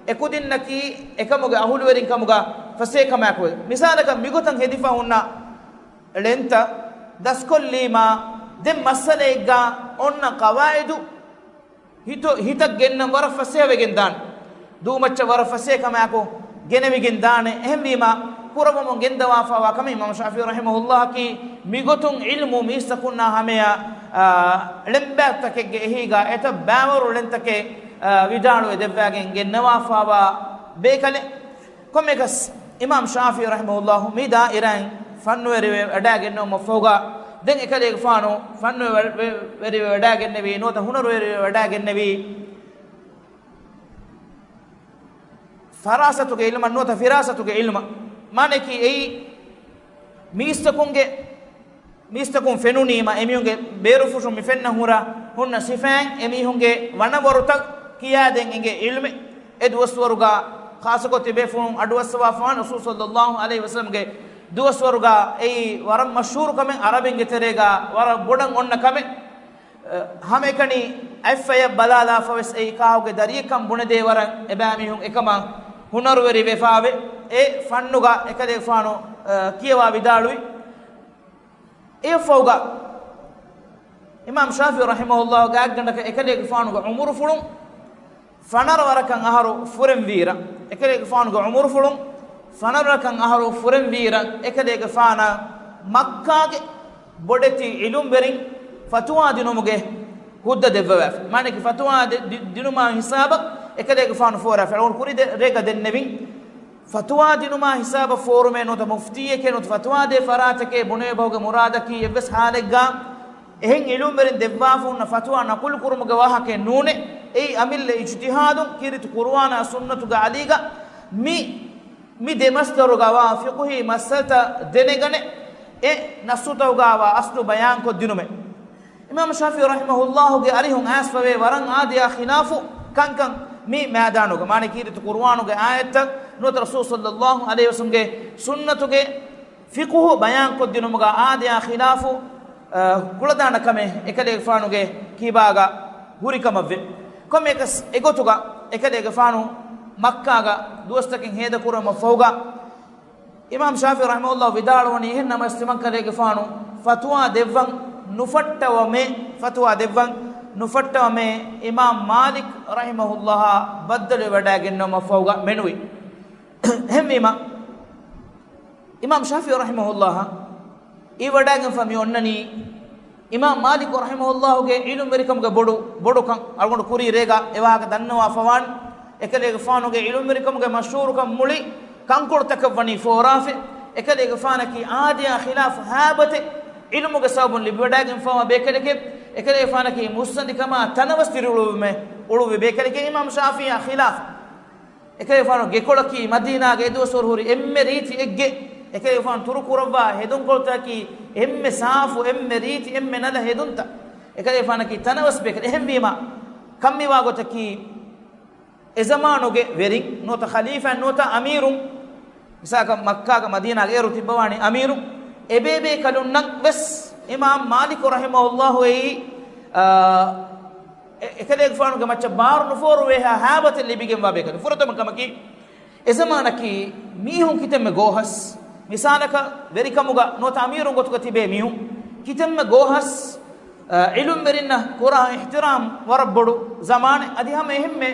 އެކުދިންނަކީ އެކަމުގެ އަހުލުވެރިންކަމުގަ ފަސޭހަކަމާއެކު. މިސާލަކަށް، މިގޮތަށް ހެދިފަ ހުންނަ ޅެންތައް ދަސްކޮށްލީމާ، ދެން މައްސަލައެއްގަ އޮންނަ ޤަވާޢިދު ހިތު-، ހިތަށް ގެންނަން ވަރަށް ފަސޭހަވެގެން ދާނެ. ދޫމައްޗަށް ވަރަށް ފަސޭހަކަމާއެކު ގެނެވިގެން ދާނެ. އެހެންވީމާ، ކުރައްވަމުން ގެންދަވާފާވާ ކަމެއް އިމާމް ޝާފިޢީ ރަޙިމަހުﷲއަކީ މިގޮތުން ޢިލްމު މީސްތަކުންނާ ހަމަޔަށް، އާ، ޅެންބާތުތަކެއްގެ އެހީގަ އެތައް ބައިވަރު ޅެންތަކެއް، އާ، ވިދާޅުވެ ދެއްވާގެން ގެންނަވާފާވާ ބޭކަލެއް. ކޮންމެއަކަސް، އިމާމް ޝާފިޢީ ރަޙިމަހުﷲ މި ދާއިރާއިން ފަންނުވެރިވެ ވަޑައިގެންނެވުމަށްފަހުގަ، ދެން އެކަލޭގެފާނު ފަންނުވެރިވެ ވަޑައިގެންނެވީ ނުވަތަ ހުނަރުވެރިވެ ވަޑައިގެންނެވީ ފަރާސަތުގެ ޢިލްމަށް ނުވަތަ ފިރާސަތުގެ ޢިލްމަށް. މާނައަކީ އެއީ މީސްތަކުންގެ، މީސްތަކުން ފެނުނީމަ އެމީހުންގެ ބޭރުފުށުން މި ފެންނަ ހުރަ ހުންނަ ސިފައިން އެމީހުންގެ ވަނަވަރުތައް ކިޔާދޭން އެނގޭ ޢިލްމެއް. އެ ދުވަސްވަރުގަ ޚާއްޞަކޮށް ތިބޭފުޅުން އަޑުއައްސަވާފާން ރަސޫލު ޞައްލައްލާހު ޢަލައިހި ވަސައްލަމްގެ ދުވަސްވަރުގަ އެއީ ވަރަށް މަޝްހޫރު ކަމެއް ޢަރަބިންގެ ތެރޭގަ ވަރަށް ބޮޑަށް އޮންނަ ކަމެއް. އަ، ހަމައެކަނި އަތްފަޔަށް ބަލާލާފަވެސް އެއީ ކާކުގެ ދަރިއެއްކަން ބުނެދޭ ވަރަށް އެބައިމީހުން އެކަމަށް ހުނަރުވެރިވެފާވެ. އެ ފަންނުގަ އެކަލޭގެފާނު، އަ، ކިޔަވާ ވިދާޅުވި. އެއަށްފަހުގަ އިމާމް ޝާފިޢީ ރަޙިމަހުﷲ ގާތްގަނޑަކަށް އެކަލޭގެފާނުގެ ޢުމުރުފުޅުން ފަނަރަ ވަރަކަށް އަހަރު ފުރެންވީރަށް، އެކަލޭގެފާނުގެ ޢުމުރުފުޅުން ފަނަރަ ވަރަކަށް އަހަރު ފުރެންވީރަށް، އެކަލޭގެފާނަށް މައްކާގެ ބޮޑެތި ޢިލުމްވެރިން ފަތުވާ ދިނުމުގެ ހުއްދަ ދެއްވަވާފި. މާނަކީ ފަތުވާ ދެ-، ދި-، ދިނުމާ ހިސާބަށް އެކަލޭގެފާނު ފޯރާފި. އަޅުގަނޑު ކުރި ދެ-، ރޭގަ ދެންނެވިން. ފަތުވާ ދިނުމާ ހިސާބަށް ފޯރުމޭ ނުވަތަ މުފްތީއެކޭ ނުވަތަ ފަތުވާ ދޭ ފަރާތެކޭ ބުނެވޭ ބަހުގެ މުރާދަކީ އެއްވެސް ހާލެއްގަ އެހެން ޢިލުމްވެރިން ދެއްވާފަ ހުންނަ ފަތުވާ ނަޤުލު ކުރުމުގެ ވާހަކައެއް ނޫނޭ. އެއީ އަމިއްލަ އިޖްތިހާދުން ކީރިތި ޤުރުއާނާ ސުންނަތުގެ އަލީގަ މި، މި ދެ މަސްދަރުގަ ވާ ފިޤުހީ މައްސަލަތައް ދެނެގަނެ، އެ ނައްސުތަކުގަ ވާ އަސްލު ބަޔާންކޮށްދިނުމެއް. އިމާމު ޝާފިޢީ ރަޙިމަހުﷲގެ އަރިހުން އައިސްފަވޭ ވަރަށް އާދަޔާ ޚިލާފު ކަންކަން މި މައިދާނުގަ. މާނަ ކީރިތި ޤުރުއާނުގެ އާޔަތްތައް ނުވަތަ ރަސޫލު ޞައްލައްލާހު ޢަލައިހި ވަސައްލަމްގެ ސުންނަތުގެ ފިޤުހު ބަޔާންކޮށްދިނުމުގަ އާދަޔާ ޚިލާފު، އަ، ކުޅަދާނަ ކަމެއް އެކަލޭގެފާނުގެ ކިބާގަ ހުރިކަމަށްވެ. ކޮންމެއަކަސް އެގޮތުގަ އެކަލޭގެފާނު މައްކާގަ ދުވަސްތަކެއް ހޭދަކުރުމަށް ފަހުގަ، އިމާމު ޝާފިޢީ ރަޙިމަހުﷲ ވިދާޅުވަނީ، އެހެން ނަމަވެސް ތިމަންކަލޭގެފާނު ފަތުވާ ދެއްވަން ނުފައްޓަވަމޭ، ފަތުވާ ދެއްވަން ނުފައްޓަވަމޭ އިމާމު މާލިކް ރަޙިމަހުﷲއާ ބައްދަލުވެވަޑައިގެންނެވުމަށްފަހުގަ މެނުވީ. އެހެންވީމަ، އިމާމު ޝާފިޢީ ރަޙިމަހުﷲއަށް އިވިވަޑައިގެންފަ މި އޮންނަނީ، އިމާމު މާލިކު ރަޙިމަހުﷲގެ ޢިލްމުވެރިކަމުގެ ބޮޑު، ބޮޑުކަން އަޅުގަނޑު ކުރީ ރޭގަ އެވާހަކަ ދަންނަވާފަވާން. އެކަލޭގެފާނުގެ ޢިލްމުވެރިކަމުގެ މަޝްހޫރުކަން މުޅި ކަންކޮޅުތަކަށް ވަނީ ފޯރާފި. އެކަލޭގެފާނަކީ އާދަޔާ ޚިލާފު ހައިބަތެއް ޢިލްމުގެ ސަބަބުން ލިބިވަޑައިގެންފަވާ ބޭކަލެކެ. އެކަލޭގެފާނަކީ މުއްސަނދިކަމާ ތަނަވަސް ދިރިއުޅުއްވުމެ އުޅުއްވި ބޭކަލެކެ. އިމާމު ޝާފިޢީއާ ޚިލާފު އެކަލޭގެފާނު ގެކޮޅަކީ މަދީނާގެ އެދުވަސްވަރު ހުރި އެންމެ ރީތި އެއްގެ. އެކަލޭގެފާނު ތުރުކުރައްވާ ހެދުންކޮޅުތަކަކީ އެންމެ ސާފު، އެންމެ ރީތި، އެންމެ ނަލަ ހެދުންތައް. އެކަލޭގެފާނަކީ ތަނަވަސް ބޭކަލެ. އެހެންވީމަ، ކަންމިވާ ގޮތަކީ، އެޒަމާނުގެ ވެރިން ނުވަތަ ޚަލީފާ ނުވަތަ އަމީރުން، މިސާލަކަށް މައްކާގަ މަދީނާގެ އޭރު ތިއްބަވާނީ އަމީރުން، އެބޭބޭކަލުންނަށް ވެސް އިމާމު މާލިކު ރަޙިމަހުﷲ އެއީ، އާ، އެ-، އެކަލޭގެފާނުގެ މައްޗަށް ބާރު ނުފޯރުވޭހާ ހައިބަތެއް ލިބިގެންވާ ބޭކަލެއް. ފުރަތަމަ ކަމަކީ، އެޒަމާނަކީ މީހުން ކިތަންމެ ގޯހަސް، މިސާލަކަށް ވެރިކަމުގަ ނުވަތަ އަމީރުން ގޮތުގަ ތިބޭ މީހުން ކިތަންމެ ގޯހަސް، އަ، ޢިލްމުވެރިންނަށް ކުރާ އިޙްތިރާމް ވަރަށް ބޮޑު ޒަމާނެއް. އަދި ހަމަ އެހެންމެ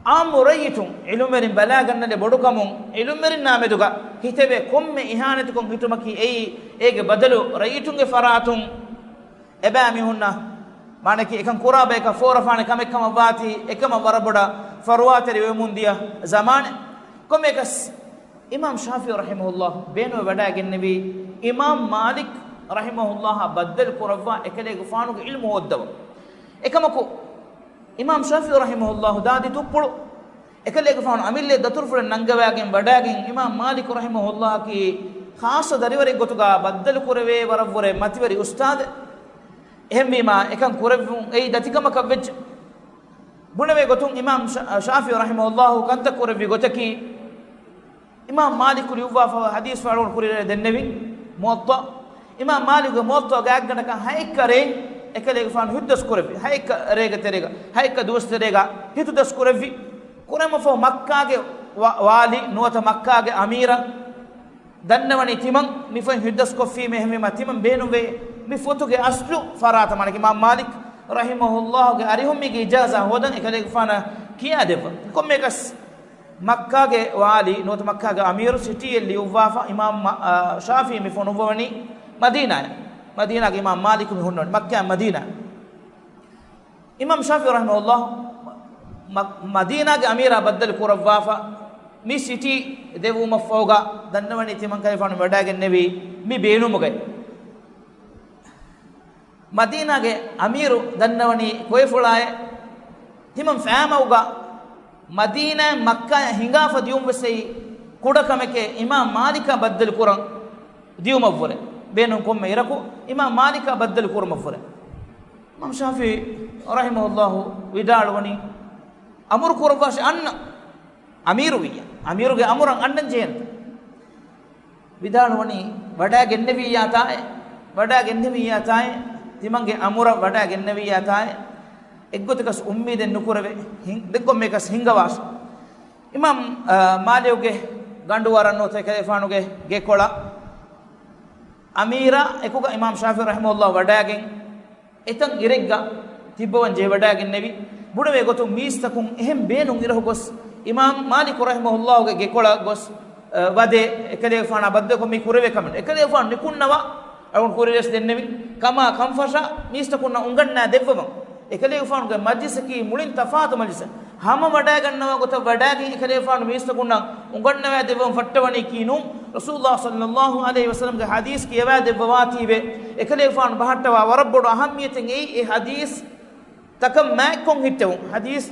ޢާއްމު ރައްޔިތުން ޢިލްމުވެރިން ބަލާގަންނަލެއް ބޮޑުކަމުން ޢިލްމުވެރިންނާ މެދުގަ ހިތެވޭ ކޮންމެ އިހާނެތަކުން ހިތުމަކީ އެއީ އޭގެ ބަދަލު ރައްޔިތުންގެ ފަރާތުން އެބައިމީހުންނަށް، މާނަކީ އެކަން ކުރާ ބަޔަކަށް ފޯރަފާނެ ކަމެއް ކަމަށް ވާތީ، އެކަމަށް ވަރަށް ބޮޑަށް ފަރުވާތެރި ވެމުން ދިޔަ ޒަމާނެއް. ކޮންމެއަކަސް، އިމާމު ޝާފިޢީ ރަޙިމަހުﷲ ބޭނުންވެވަޑައިގެންނެވީ، އިމާމު މާލިކް ރަޙިމަހުﷲއާ ބައްދަލު ކުރައްވާ އެކަލޭގެފާނުގެ ޢިލްމު ހޯއްދަވަން. އެކަމަކު، އިމާމު ޝާފިޢީ ރަޙިމަހުﷲ ދާދި ތުއްޕުޅު، އެކަލޭގެފާނު އަމިއްލައަށް ދަތުރުފުޅެއް ނަންގަވައިގެން ވަޑައިގެން، އިމާމު މާލިކު ރަޙިމަހުﷲއަކީ ޚާއްޞަ ދަރިވަރެއް ގޮތުގަ ބައްދަލު ކުރެވޭ ވަރަށްވުރެ މަތިވެރި އުސްތާޛެއް. އެހެންވީމާ، އެކަން ކުރެއްވުން އެއީ ދަތިކަމަކަށް ވެއްޖެ. ބުނެވޭ ގޮތުން އިމާމު ޝާ-، ޝާފިޢީ ރަޙިމަހުﷲ ކަންތައް ކުރެއްވި ގޮތަކީ، އިމާމު މާލިކު ލިޔުއްވާފަ ޙަދީޘް ފާޅުގަނޑު ކުރިއަރައި ދެންނެވި މުވައްޠާ. އިމާމު މާލިކުގެ މުވައްޠާގެ އަތްގަނޑަކަށް ހައެއްކަ ރޭ އެކަލޭގެފާނު ހިތްދަސް ކުރެއްވި. ހައެއްކަ ރޭގެ ތެރޭގަ، ހައެއްކަ ދުވަސް ތެރޭގަ ހިތުދަސް ކުރެއްވި. ކުރެމަފަހު މައްކާގެ ވާ-، ވާލީ ނުވަތަ މައްކާގެ އަމީރަށް ދަންނަވަނީ ތިމަން މިފޮތް ހިތްދަސްކޮށްފީމޭ، އެހެންވީމާ ތިމަން ބޭނުންވޭ މި ފޮތުގެ އަސްލު ފަރާތަށް، މާނަކީ އިމާމު މާލިކް ރަޙިމަހުﷲގެ އަރިހުން މީގެ އިޖާޒާ ހޯދަން އެކަލޭގެފާނަށް ކިޔާދެއްވަން. ކޮންމެއަކަސް މައްކާގެ ވާލީ ނުވަތަ މައްކާގެ އަމީރު ސިޓީއެއް ލިޔުއްވާފަ، އިމާމު މަ-، އާ، ޝާފިޢީ މި ފޮނުއްވަވަނީ މަދީނާއަށް. މަދީނާގެ އިމާމު މާލިކު މި ހުންނަވަނީ މައްކާއިން މަދީނާއަށް. އިމާމު ޝާފިޢީ ރަޙިމަހުﷲ މަ-، މަ-، މަދީނާގެ އަމީރާ ބައްދަލު ކުރައްވާފަ، މި ސިޓީ ދެއްވުމަށްފަހުގަ ދަންނަވަނީ ތިމަންކަލޭގެފާނު ވަޑައިގެންނެވީ މި ބޭނުމުގައި. މަދީނާގެ އަމީރު ދަންނަވަނީ ކޮއެފުޅާއެއް. ތިމަން ފައިމަގުގަ މަދީނާއިން މައްކާއަށް ހިނގާފަ ދިޔުން ވެސް އެއީ ކުޑަކަމެކޭ، އިމާމު މާލިކާ ބައްދަލު ކުރަން ދިޔުމަށްވުރެ. ބޭނުން ކޮންމެ އިރަކު އިމާމު މާލިކާ ބައްދަލު ކުރުމަށްވުރެ. އިމާމު ޝާފިޢީ ރަޙިމަހުﷲ ވިދާޅުވަނީ، އަމުރު ކުރައްވާށޭ އަންނަ އަމީރު ވިއްޔާ. އަމީރުގެ އަމުރަށް އަންނަން ޖެހޭނެތަ؟ ވިދާޅުވަނީ، ވަޑައިގެންނެވިއްޔާތާއޭ، ވަޑައިގެންނެވިއްޔާތާއޭ، ތިމަންގެ އަމުރަށް ވަޑައިގެންނެވިއްޔާތާއޭ، އެއްގޮތަކަސް އުއްމީދެއް ނުކުރެވޭ، ހިން-، ދެން ކޮންމެއަކަސް ހިންގަވާށޭ. އިމާމު، އާ، މާލިކުގެ ގަނޑުވަރަށް ނުވަތަ އެކަލޭގެފާނުގެ ގެކޮޅަށް އަމީރާ އެކުގަ އިމާމު ޝާފިޢީ ރަޙިމަހުﷲ ވަޑައިގެން، އެތަން އިރެއްގަ ތިއްބަވަން ޖެހިވަޑައިގެންނެވި. ބުނެވޭ ގޮތުން މީސްތަކުން އެހެން ބޭނުން އިރަކު ގޮސް، އިމާމު މާލިކު ރަޙިމަހުﷲގެ ގެކޮޅަށް ގޮސް، އަ، ވަދެ އެކަލޭގެފާނާ ބައްދަލުކޮށް މި ކުރެވޭ ކަމެއް. އެކަލޭގެފާނު ނިކުންނަވާ، އަޅުން ކުރިރޭސް ދެންނެވި ކަމާ ކަންފަށާ މީސްތަކުންނަށް އުނގަންނާ ދެއްވަމުން، އެކަލޭގެފާނުގެ މަޖިލިސަކީ މުޅިން ތަފާތު މަޖިލިސެއް. ހަމަ ވަޑައިގަންނަވާ ގޮތަށް ވަޑައިގެން އެކަލޭގެފާނު މީސްތަކުންނަށް އުނގަންނަވާ ދެއްވަމުން ފައްޓަވަނީކީ ނޫން. ރަސޫލުﷲ ޞައްލަﷲ ޢަލައިހި ވަސައްލަމްގެ ޙަދީޘް ކިޔަވާ ދެއްވަވާތީވެ، އެކަލޭގެފާނު ބަހައްޓަވާ ވަރަށް ބޮޑު އަހައްމިއްޔަތެއް އެއީ އެ ޙަދީޘް ތަކަށް މާތްކޮށް ހިއްޓެވުން. ޙަދީޘް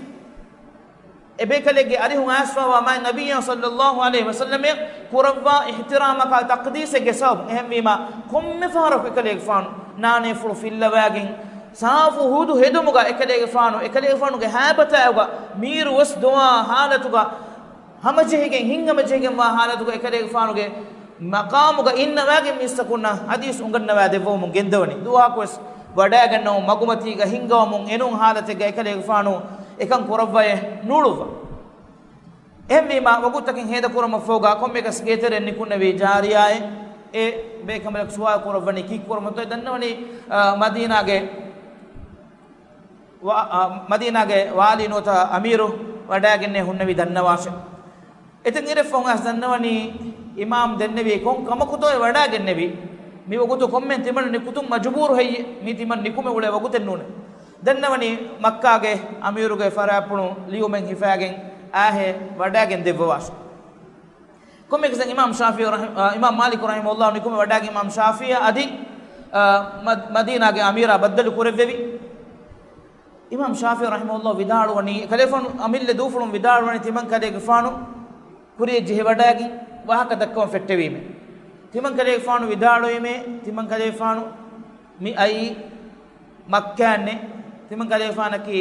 އެބޭކަލެއްގެ އަރިހުން އައިސްފަވާ މާތް ނަބިއްޔާ ޞައްލަﷲ ޢަލައިހި ވަސައްލަމަށް ކުރައްވާ އިޙްތިރާމަކާ ތަޤްދީސެއްގެ ސަބަބުން. އެހެންވީމާ، ކޮންމެ ފަހަރަކު އެކަލޭގެފާނު ނާނޭފުޅު ފިއްލަވާގެން، ސާފު ހުދު ހެދުމުގަ އެކަލޭގެފާނު، އެކަލޭގެފާނުގެ ހައިބަތާއެކުގަ މީރު ވެސް ދޮވާ ޙާލަތުގަ ހަމަޖެހިގެން، ހިތްހަމަޖެހިގެންވާ ޙާލަތުގަ އެކަލޭގެފާނުގެ މަޤާމުގަ އިންނަވާގެން މީސްތަކުންނަށް ޙަދީޘް އުނގަންނަވާ ދެއްވަމުން ގެންދަވަނީ. ދުވަހަކުވެސް ވަޑައިގަންނަވަމުން މަގުމަތީގަ ހިންގަވަމުން އެނޫން ޙާލަތެއްގަ އެކަލޭގެފާނު އެކަން ކުރައްވައެއް ނޫޅުއްވާ. އެހެންވީމާ، ވަގުތުތަކެއް ހޭދަކުރަމަށްފަހުގަ ކޮންމެއަކަސް ގޭތެރެއަށް ނިކުންނެވީ ޖާރިޔާއެއް. އެ ބޭކަނބަލަކު ސުވާލު ކުރައްވަނީ ކީއްކުރަމުންތޯ ދަންނަވަނީ، އާ، މަދީނާގެ ވާ-، އާ، މަދީނާގެ ވާލީ ނުވަތަ އަމީރު ވަޑައިގެންނޭ ހުންނެވި ދަންނަވާށޭ. އެތަން އިރެއްފަހުން އައިސް ދަންނަވަނީ އިމާމް ދެންނެވީ ކޮން ކަމަކުތޯ އެ ވަޑައިގެންނެވީ. މި ވަގުތު ކޮންމެ ތިމަން ނިކުތުން މަޖުބޫރު ހެއްޔެ؟ މީ ތިމަން ނިކުމެ އުޅޭ ވަގުތެއް ނޫނޭ. ދަންނަވަނީ މައްކާގެ އަމީރުގެ ފަރާތްޕުޅުން ލިޔުމެއް ހިފާގެން އާހޭ ވަޑައިގެން ދެއްވަވާށޭ. ކޮންމެއަކަސް އިމާމް ޝާފިޢީ ރަޙި-، އާ، އިމާމް މާލިކު ރަޙިމަހުﷲ ނިކުމެ ވަޑައިގެން އިމާމް ޝާފިޢީ އަދި، އާ، މަދް-، މަދީނާގެ އަމީރާ ބައްދަލު ކުރެއްވެވި. އިމާމް ޝާފިޢީ ރަޙިމަހުﷲ ވިދާޅުވަނީ، ކަލޭފާނު އަމިއްލަ ދޫފުޅުން ވިދާޅުވަނީ ތިމަން ކަލޭގެފާނު ކުރިޔަށް ޖެހިވަޑައިގެން ވާހަކަ ދައްކަވަން ފެއްޓެވީމޭ. ތިމަން ކަލޭގެފާނު ވިދާޅުވީމޭ، ތިމަން ކަލޭގެފާނު މި އައީ މައްކާއެއް ނެތް. ތިމަން ކަލޭގެފާނަކީ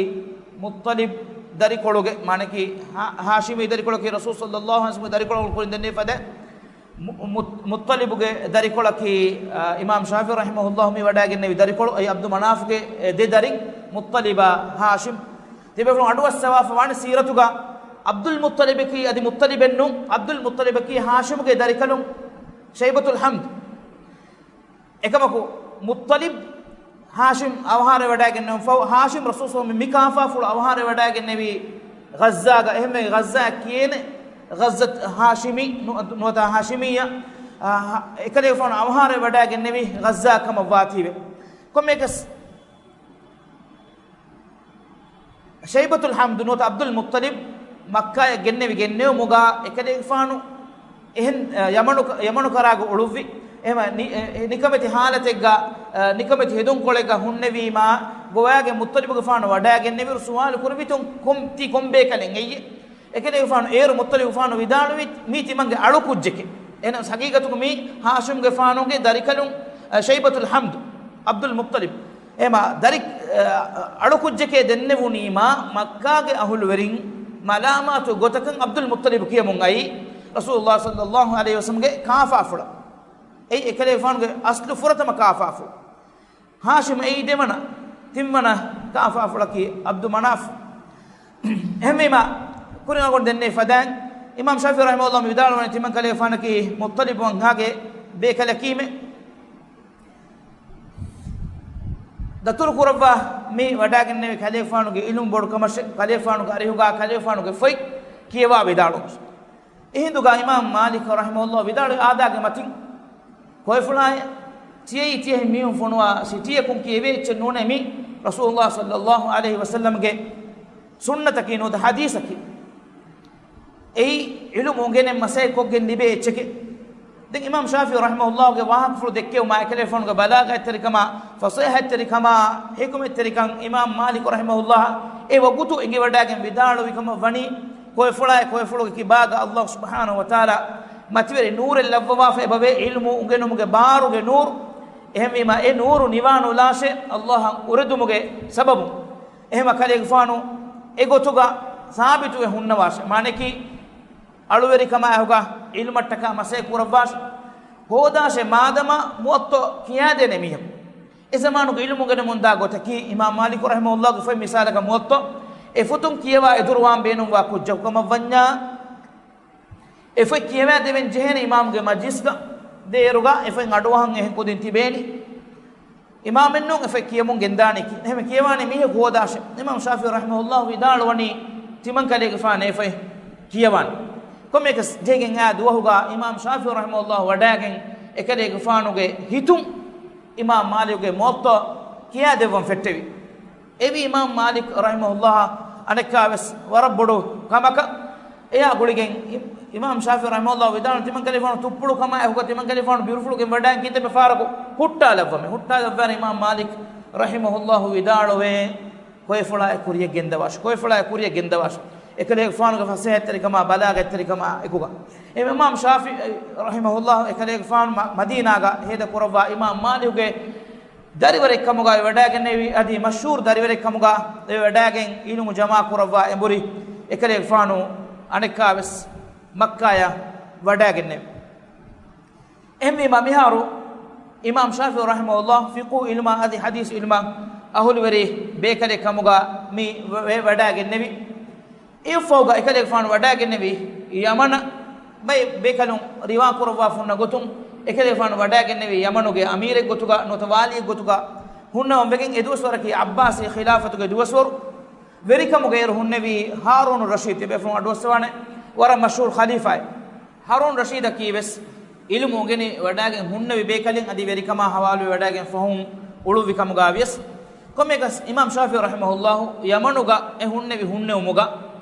މުއްޠަލިބް ދަރިކޮޅުގެ، މާނަކީ ހާ-، ހާޝިމީ ދަރިކޮޅަކީ ރަސޫލު ޞައްލަﷲ ޢަލައިހި ވަސައްލަމްގެ ދަރިކޮޅަށް ކުރިން ދެންނެވި ފަދަ މު-، މު-، މުއްޠަލިބުގެ ދަރިކޮޅަކީ، އާ، އިމާމް ޝާފިޢީ ރަޙިމަހުﷲ މި ވަޑައިގެންނެވި ދަރިކޮޅު. އެއީ ޢަބްދު މަނާފުގެ، އެ، ދެ ދަރިން، މުއްޠަލިބާ ހާޝިމް. ތިބޭފުޅުން އަޑުއައްސަވާފަ ވާނެ ސީރަތުގަ ޢަބްދުލް މުއްޠަލިބަކީ އަދި މުއްޠަލިބެއް ނޫން، ޢަބްދުލް މުއްޠަލިބަކީ ހާޝިމުގެ ދަރިކަލުން ޝައިބަތުލް ޙަމްދު. އެކަމަކު، މުއްޠަލިބް ހާޝިމް އަވަހާރަވެވަޑައިގެންނެވުން ފަހު، ހާޝިމް ރަސޫލު މި ކާފާފުޅު އަވަހާރަވެވަޑައިގެންނެވީ ޣައްޒާގަ. އެހެންވެ، ޣައްޒާ ކިޔޭނެ ޣައްޒަތް ހާޝިމީ ނު-، ނުވަތަ ހާޝިމިއްޔާ. އާ، އެކަލޭގެފާނު އަވަހާރަވެވަޑައިގެންނެވީ ޣައްޒާ ކަމަށް ވާތީވެ. ކޮންމެއަކަސް، ޝައިބަތުލް ޙަމްދު ނުވަތަ ޢަބްދުލް މުއްޠަލިބް މައްކާޔަށް ގެންނެވި ގެންނެވުމުގަ އެކަލޭގެފާނު އެހެން، އަ، ޔަމަނު، ޔަމަނު ކަރާގަ އުޅުއްވި. އެހެމަ ނި-، އެ، އެ، ނިކަމެތި ޙާލަތެއްގަ، އަ، ނިކަމެތި ހެދުންކޮޅެއްގަ ހުންނެވީމާ ގޮވާގެ މުއްޠަލިބުގެފާނު ވަޑައިގެންނެވިރު ސުވާލު ކުރެވިތުން ކޮން، ތީ ކޮން ބޭކަލެއް އެއްޔެ؟ އެކަލޭގެފާނު އޭރު މުއްޠަލިބުގެފާނު ވިދާޅުވީ މީ ތިމަންގެ އަޅުކުއްޖެކޭ. އެހެނަސް ހަގީގަތުގަ މީ ހާޝިމްގެފާނުގެ ދަރިކަލުން، އަ، ޝައިބަތުލް ޙަމްދު، ޢަބްދުލް މުއްޠަލިބް. އެހެމަ ދަރި، އަ، އަޅުކުއްޖެކޭ ދެންނެވުނީމާ، މައްކާގެ އަހުލުވެރިން މަލާމާތު ގޮތަކަށް ޢަބްދުލް މުއްޠަލިބު ކިޔަމުން އައީ ރަސޫލުﷲ ޞައްލަﷲ ޢަލައިހި ވަސައްލަމްގެ ކާފާފުޅަށް. އެއީ އެކަލޭގެފާނުގެ އަސްލު ފުރަތަމަ ކާފާފުޅު. ހާޝިމް އެއީ ދެވަނަ، ތިންވަނަ ކާފާފުޅަކީ ޢަބްދު މަނާފް. އެހެންވީމާ، ކުރިން އަޅުގަނޑު ދެންނެވި ފަދައިން، އިމާމް ޝާފިޢީ ރަޙިމަހުﷲ މި ވިދާޅުވަނީ ތިމަން ކަލޭގެފާނަކީ މުއްޠަލިބު ވަންހާގެ ބޭކަލަކީމެ. ދަތުރު ކުރައްވާ މި ވަޑައިގެންނެވި ކަލޭފާނުގެ އިލްމު ބޮޑު ކަމަށެ، ކަލޭފާނުގެ އަރިހުގާ ކަލޭފާނުގެ ފޮތް ކިޔަވާ ވިދާޅުވުން. އެހިނދުގާ އިމާމް މާލިކް ރަޙިމަހުﷲ ވިދާޅުވި އާދާގެ މަތިން ކޮއެފުޅާއެއް ތިޔައީ ތިޔަހެން މީހުން ފޮނުވާ ސިޓީއަކުން ކިޔެވޭ އެއްޗެއް ނޫނޭ މި ރަސޫލުﷲ ޞައްލަﷲ ޢަލައިހި ވަސައްލަމްގެ ސުންނަތަކީ ނުވަތަ ޙަދީޘަކީ. އެއީ ޢިލްމު އުނގެނެން މަސައްކަތްކޮށްގެން ލިބޭ އެއްޗެކޭ. ދެން އިމާމް ޝާފިޢީ ރަޙިމަހުﷲގެ ވާހަކަފުޅު ދެއްކެވުމާ އެކަލޭފާނުގެ ބަލާޣަތްތެރިކަމާ، ފަޞޭޙަތްތެރިކަމާ، ޙިކުމަތްތެރިކަން އިމާމް މާލިކު ރަޙިމަހުﷲ އެ ވަގުތު އެނގިވަޑައިގެން ވިދާޅުވި ކަމަށް ވަނީ، ކޮއެފުޅާއެއް ކޮއެފުޅުގެ ކިބާގަ ﷲ ސުބްޙާނަހޫ ވަތަޢާލާ މަތިވެރި ނޫރެއް ލައްވަވާފަ އެބަވޭ، ޢިލްމު އުނގެނުމުގެ ބާރުގެ ނޫރު. އެހެންވީމާ އެ ނޫރު ނިވާނުލާށޭ ﷲއަށް އުރެދުމުގެ ސަބަބުން. އެހެމަ ކަލޭގެފާނު އެގޮތުގަ ސާބިތުވެ ހުންނަވާށޭ. މާނައަކީ، އަޅުވެރިކަމާއެކުގަ ޢިލްމަށްޓަކާ މަސައްކަތް ކުރައްވާށޭ. ހޯދާށޭ މާދަމާ މުވައްޠާ ކިޔާދޭނެ މީހަކު. އެ ޒަމާނުގެ ޢިލްމު އުނގެނެމުންދާ ގޮތަކީ، އިމާމް މާލިކު ރަޙިމަހުﷲގެ ފޮތް މިސާލަކަށް މުވައްޠާ، އެ ފޮތުން ކިޔަވާ އެދުރުވާން ބޭނުންވާ ކުއްޖަކު ކަމަށްވަންޏާ، އެ ފޮތް ކިޔަވާ ދެވެން ޖެހޭނެ އިމާމްގެ މަޖްލިސްގަ. ދޭއިރުގަ އެ ފޮތް އަޑުއަހަން އެހެން ކުދިން ތިބޭނީ. އިމާމެއްނޫން އެ ފޮތް ކިޔަމުން ގެންދާނީކީ. އެހެން ކިޔަވާނެ މީހަކު ހޯދާށޭ. އިމާމް ޝާފިޢީ ރަޙިމަހުﷲ ވިދާޅުވަނީ، ތިމަން ކަލޭގެފާނު އެ ފޮތް ކިޔަވާނެ. ކޮންމެއަކަސް ޖެހިގެން އާ ދުވަހުގަ އިމާމް ޝާފިޢީ ރަޙިމަހުﷲ ވަޑައިގެން އެކަލޭގެފާނުގެ ހިތުން އިމާމް މާލިކުގެ މުވައްޠާ ކިޔާދެއްވަން ފެއްޓެވި. އެވީ އިމާމް މާލިކް ރަޙިމަހުﷲ އަނެއްކާވެސް ވަރަށް ބޮޑު ކަމަކަށް. އެއާ ގުޅިގެން އި-، އިމާމް ޝާފިޢީ ރަޙިމަހުﷲ ވިދާޅު، ތިމަން ކަލޭގެފާނު ތުއްޕުޅު ކަމާ އެކުގަ ތިމަން ކަލޭގެފާނު ބިރުފުޅުގެން ވަޑައިން ކިތަންމެ ފާރަކު ހުއްޓާލައްވަމޭ. ހުއްޓާލައްވާނެ އިމާމް މާލިކް ރަޙިމަހުﷲ ވިދާޅުވޭ، ކޮއެފުޅާ އެ ކުރިޔަށް ގެންދަވާށި، ކޮއެފުޅާ އެ ކުރިޔަށް ގެންދަވާށި. އެކަލޭގެފާނުގެ ފަސޭހަތެރިކަމާ، ބަލާޣަތްތެރިކަމާ އެކުގަ. އެ އިމާމް ޝާފިޢީ ރަޙިމަހުﷲ އެކަލޭގެފާނު މަ-، މަދީނާގަ ހޭދަ ކުރައްވާ އިމާމް މާލިކުގެ ދަރިވަރެއް ކަމުގަ ވަޑައިގެންނެވި، އަދި މަޝްހޫރު ދަރިވަރެއް ކަމުގަ ވަޑައިގެން އިލްމު ޖަމާ ކުރައްވާ އެނބުރި އެކަލޭގެފާނު އަނެއްކާވެސް މައްކާޔަށް ވަޑައިގެންނެވި. އެހެންވީމާ މިހާރު އިމާމް ޝާފިޢީ ރަޙިމަހުﷲ ފިޤުހު އިލްމާ އަދި ޙަދީޘް އިލްމާ އަހުލުވެރި ބޭކަލެއް ކަމުގަ މި ވެ-، ވެ-، ވަޑައިގެންނެވި. އެއަށްފަހުގަ އެކަލޭގެފާނު ވަޑައިގެންނެވި ޔަމަނަށް. ބައެއް ބޭކަލުން ރިވާ ކުރައްވާފަ ހުންނަ ގޮތުން، އެކަލޭގެފާނު ވަޑައިގެންނެވި ޔަމަނުގެ އަމީރެއް ގޮތުގަ ނުވަތަ ވާލީއެއް ގޮތުގަ ހުންނަވަން ވެގެން. އެ ދުވަސްވަރަކީ ޢައްބާސީ ޚިލާފަތުގެ ދުވަސްވަރު. ވެރިކަމުގައި އޭރު ހުންނެވީ ހާރޫނު ރަޝީދު، ތިބޭފުޅުން އަޑުއައްސަވާނެ، ވަރަށް މަޝްހޫރު ޚަލީފާއެއް. ހާރޫނު ރަޝީދަކީ ވެސް އިލްމު އުނގެނި ވަޑައިގެން ހުންނެވި ބޭކަލެއް، އަދި ވެރިކަމާ ޙަވާލުވެ ވަޑައިގެން ފަހުން އުޅުއްވި ކަމުގަ ވިޔަސް. ކޮންމެއަކަސް އިމާމް ޝާފިޢީ ރަޙިމަހުﷲ ޔަމަނުގަ އެ ހުންނެވި ހުންނެވުމުގަ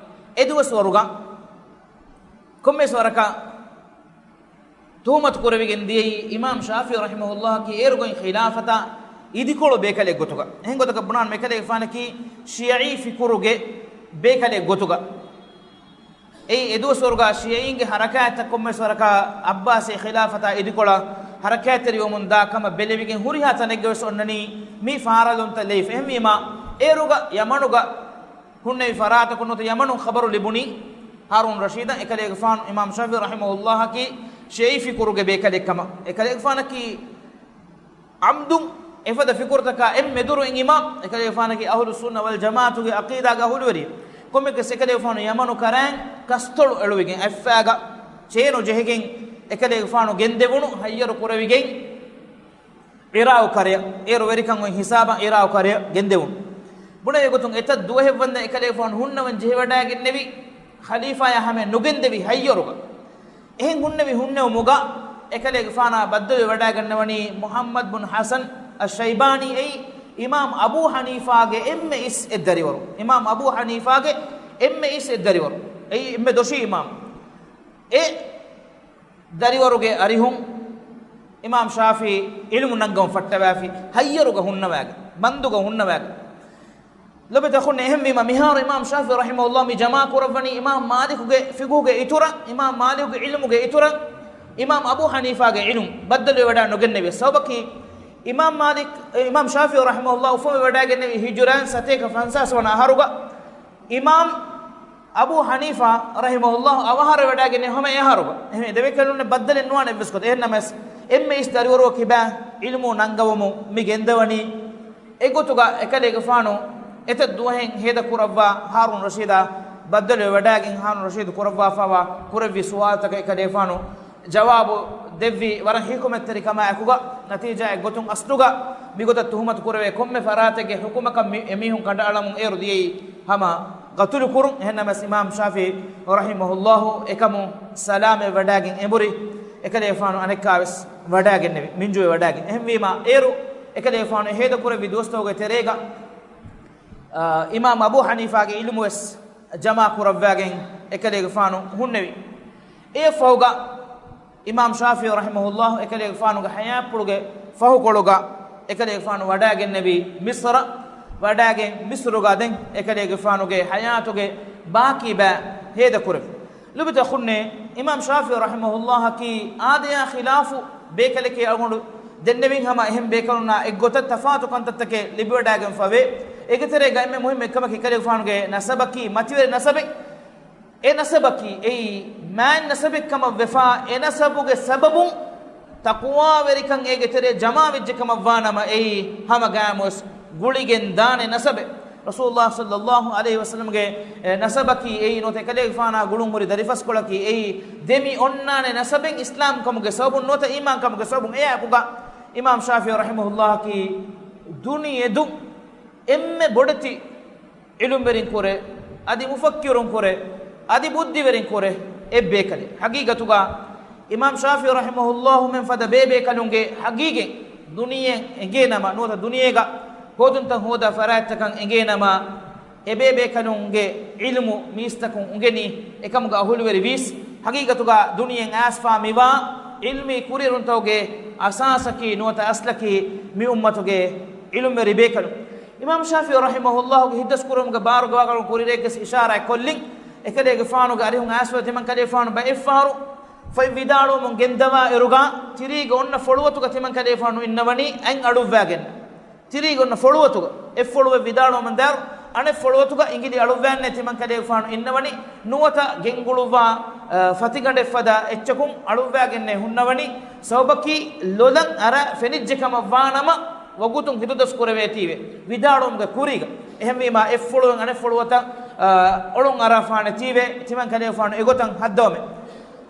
އެ ދުވަސްވަރުގަ ކޮންމެސް ވަރަކަށް ތުހުމަތު ކުރެވިގެން ދިޔައީ އިމާމް ޝާފިޢީ ރަޙިމަހުﷲއަކީ އޭރުގައި ޚިލާފަތާ އިދިކޮޅު ބޭކަލެއް ގޮތުގަ. އެހެން ގޮތަކަށް ބުނާން އެކަލޭގެފާނަކީ ޝިޔަޢީ ފިކުރުގެ ބޭކަލެއް ގޮތުގަ. އެއީ އެދުވަސްވަރުގަ ޝިޔަޢީންގެ ޙަރަކާތްތައް ކޮންމެސް ވަރަކަށް ޢައްބާސީ ޚިލާފަތާ އިދިކޮޅަށް ޙަރަކާތްތެރިވަމުން ދާ ކަމަށް ބެލެވިގެން ހުރިހާ ތަނެއްގަވެސް އޮންނަނީ މި ފާރާލުންތައް ލެވިފަ. އެހެންވީމާ އޭރުގަ ޔަމަނުގަ ހުންނެވި ފަރާތަކުން ނުވަތަ ޔަމަނުން ޚަބަރު ލިބުނީ ހާރޫން ރަޝީދަށް އެކަލޭގެފާނު އިމާމް ޝާފިޢީ ރަޙިމަހުﷲއަކީ ޝިޔަޢީ ފިކުރުގެ ބޭކަލެއް ކަމަށް. އެކަލޭގެފާނަކީ ޢަމްދުން އެފަދަ ފިކުރުތަކާ އެންމެ ދުރު އިން އިމާމް. އެކަލޭގެފާނަކީ އަހުލުއްސުންނަ ވަލްޖަމާޢަތުގެ ޢަޤީދާގެ އަހުލުވެރި. ކޮންމެއަކަސް އެކަލޭގެފާނު ޔަމަނު ކަރައިން ކަސްތޮޅު އެޅުވިގެން އަތްފައިގަ ޗޭނު ޖެހިގެން އެކަލޭގެފާނު ގެންދެވުނު ހައްޔަރު ކުރެވިގެން ޢިރާޤު ކަރަޔަށް، އޭރު ވެރިކަން އޮތް ހިސާބަށް ޢިރާޤު ކަރަޔަށް ގެންދެވުނު. ބުނެވި ގޮތުން އެތައް ދުވަހެއް ވަންދެން އެކަލޭގެފާނު ހުންނަވަން ޖެހިވަޑައިގެންނެވި، ޚަލީފާޔާ ހަމަޔަށް ނުގެންދެވި ހައްޔަރުގަ. އެހެން ހުންނެވި ހުންނެވުމުގަ އެކަލޭގެފާނާ ބައްދަލުވެވަޑައިގަންނަވަނީ މުޙައްމަދު ބުން ޙަސަން އައްޝައިބާނީ. އެއީ އިމާމް އަބޫ ޙަނީފާގެ އެންމެ އިސް އެއްދަރިވަރު. އިމާމް އަބޫ ޙަނީފާގެ އެންމެ އިސް އެއްދަރިވަރު. އެއީ އެންމެ ދޮށީ އިމާމް. އެ ދަރިވަރުގެ އަރިހުން އިމާމް ޝާފިޢީ ޢިލްމު ނަންގަވަން ފައްޓަވައިފި، ހައްޔަރުގަ ހުންނަވައިގެން، ބަންދުގަ ހުންނަވައިގެން. ލޮބުވެތި އަޚުންނޭ، އެހެންވީމަ މިހާރު އިމާމް ޝާފިޢީ ރަޙިމަހުﷲ މި ޖަމާ ކުރައްވަނީ އިމާމް މާލިކުގެ ފިޤުހުގެ އިތުރަށް، އިމާމް މާލިކުގެ ޢިލްމުގެ އިތުރަށް، އިމާމް އަބޫ ޙަނީފާގެ ޢިލްމު ބައްދަލުވެވަޑައި ނުގެންނެވި. ސަބަބަކީ އިމާމް މާލިކް، އިމާމް ޝާފިޢީ ރަޙިމަހުﷲ އުފަންވެވަޑައިގެންނެވީ ހިޖުރައިން ސަތޭކަ ފަންސާސް ވަނަ އަހަރުގަ. އިމާމް އަބޫ ޙަނީފާ ރަޙިމަހުﷲ އަވަހާރަވެވަޑައިގެންނެވީ ހަމަ އެ އަހަރުގަ. އެހެން ދެބޭކަލުންނެއް ބައްދަލެއް ނުވާނެ އެއްވެސް ގޮތެއް. އެހެންނަމަވެސް، އެންމެ އިސް ދަރިވަރު ކިބާ ޢިލްމު ނަންގަވަމުން މި ގެންދަވަނީ. އެގޮތުގަ އެކަލޭގެފާނު އެތައް ދުވަހެއް ހޭދަ ކުރައްވާ ހާރޫން ރަޝީދާ ބައްދަލުވެވަޑައިގެން، ހާރޫން ރަޝީދު ކުރައްވާފައިވާ ކުރެއްވި ސުވާލުތަކަށް އެކަލޭގެފާނު ޖަވާބު ދެއްވި ވަރަށް ޙިކުމަތްތެރިކަމާއެކުގަ، ނަތީޖާއެއް ގޮތުން އަސްލުގަ މިގޮތަށް ތުހުމަތު ކުރެވޭ ކޮންމެ ފަރާތެއްގެ ޙުކުމަކަށް މި-، އެމީހުން ކަނޑައަޅަމުން އޭރު ދިޔައީ ހަމަ ގަތުލު ކުރުން. އެހެންނަމަވެސް، އިމާމް ޝާފިޢީ ރަޙިމަހުﷲ އެކަމުން ސަލާމަތް ވަޑައިގެން އެނބުރި، އެކަލޭގެފާނު އަނެއްކާވެސް ވަޑައިގެންނެވި، މިންޖުވެ ވަޑައިގެން. އެހެންވީމާ، އޭރު އެކަލޭގެފާނު ހޭދަ ކުރެއްވި ދުވަސްތަކުގެ ތެރޭގަ، އާ، އިމާމް އަބޫ ޙަނީފާގެ ޢިލްމުވެސް ޖަމާ ކުރައްވައިގެން އެކަލޭގެފާނު ހުންނެވި. އެއަށްފަހުގަ، އިމާމް ޝާފިޢީ ރަޙިމަހުﷲ އެކަލޭގެފާނުގެ ޙަޔާތްޕުޅުގެ ފަހުކޮޅުގަ އެކަލޭގެފާނު ވަޑައިގެންނެވި މިޞްރަށް. ވަޑައިގެން މިޞްރުގަ ދެން އެކަލޭގެފާނުގެ ޙަޔާތުގެ ބާކީ ބައި ހޭދަކުރެވި. ލޮބުވެތި އަޚުންނޭ، އިމާމް ޝާފިޢީ ރަޙިމަހުﷲއަކީ އާދަޔާ ޚިލާފު ބޭކަލެކޭ. އަޅުގަނޑު ދެންނެވިން ހަމަ އެހެން ބޭކަލުންނާ އެއްގޮތަށް ތަފާތު ކަންތައްތަކެއް ލިބިވަޑައިގެންފަވޭ. އޭގެ ތެރޭގަ އެންމެ މުހިއްމު އެއްކަމަކީ އެކަލޭގެފާނުގެ ނަސަބަކީ މަތިވެރި ނަސަބެއް. އެ ނަސަބަކީ އެއީ މާތް ނަސަބެއް ކަމަށް ވެފާ، އެ ނަސަބުގެ ސަބަބުން ތަޤްވާވެރިކަން އޭގެ ތެރޭ ޖަމާވެއްޖެ ކަމަށް ވާނަމަ، އެއީ ހަމަ ގައިމުވެސް ގުޅިގެން ދާނެ ނަސަބެއް. ރަސޫލުﷲ ޞައްލަﷲ ޢަލައިހި ވަސައްލަމްގެ، އެ، ނަސަބަކީ އެއީ ނުވަތަ އެކަލޭގެފާނާ ގުޅުން ހުރި ދަރިފަސްކޮޅަކީ އެއީ ދެމި އޮންނާނެ ނަސަބެއް، އިސްލާމް ކަމުގެ ސަބަބުން ނުވަތަ އީމާން ކަމުގެ ސަބަބުން. އެއާއެކުގަ އިމާމް ޝާފިޢީ ރަޙިމަހުﷲއަކީ ދުނިޔެ ދުށް އެންމެ ބޮޑެތި ޢިލްމުވެރިން ކުރެ، އަދި މުފައްކިރުން ކުރެ، އަދި ބުއްދިވެރިން ކުރެ އެއް ބޭކަލެއް. ޙަޤީޤަތުގަ އިމާމް ޝާފިޢީ ރަޙިމަހުﷲ މެން ފަދަ ބޭބޭކަލުންގެ ޙަޤީޤީ ދުނިޔެ އެނގޭނަމަ، ނުވަތަ ދުނިޔޭގަ ހޯދުންތައް ހޯދާ ފަރާތްތަކަށް އެނގޭނަމަ، އެބޭބޭކަލުންގެ ޢިލްމު މީސްތަކުން އުނގެނީ އެކަމުގަ އަހުލުވެރި ވީސް، ހަގީގަތުގަ ދުނިޔެއަށް އައިސްފާ މިވާ ޢިލްމީ ކުރިއެރުންތަކުގެ އަސާސަކީ ނުވަތަ އަސްލަކީ މި އުއްމަތުގެ ޢިލްމުވެރި ބޭކަލުން. އިމާމް ޝާފިޢީ ރަޙިމަހުﷲގެ ހިތްދަސްކުރުމުގެ ބާރުގަ ވާގޮތުން ކުރިއަރައިގެން އިޝާރާތް ކޮށްލިން، އެކަލޭގެފާނުގެ އަރިހުން އައިސްފަ ތިމަން ކަލޭގެފާނު ބައެއްފަހަރު ފޮތް ވިދާޅުވަމުން ގެންދަވާ އިރުގަ ތިރީގެ އޮންނަ ފޮޅުވަތުގަ ތިމަން ކަލޭގެފާނު އިންނަވަނީ އަތް އަޅުއްވާގެން. ތިރީގެ އޮންނަ ފޮޅުވަތުގަ، އެއްފޮޅުވެ ވިދާޅުވަމުން ދާއިރު އަނެއް ފޮޅުވަތުގަ އިނގިލި އަޅުއްވާންނޭ ތިމަން ކަލޭގެފާނު އިންނަވަނީ، ނުވަތަ ގެންގުޅުއްވާ، އަ، ފަތިގަނޑެއް ފަދަ އެއްޗަކުން އަޅުއްވާގެންނޭ ހުންނަވަނީ، ސަބަބަކީ ލޮލަށް އަރާ ފެނިއްޖެ ކަމަށް ވާނަމަ، ވަގުތުން ހިތުދަސް ކުރެވޭތީވެ ވިދާޅުވުމުގެ ކުރީގަ. އެހެންވީމާ، އެއްފޮޅުވެން އަނެއްފޮޅުވަތަށް، އަ، އޮޅުން އަރާފާނެތީވެ ތިމަން ކަލޭގެފާނު އެގޮތަށް ހައްދަވަމެ.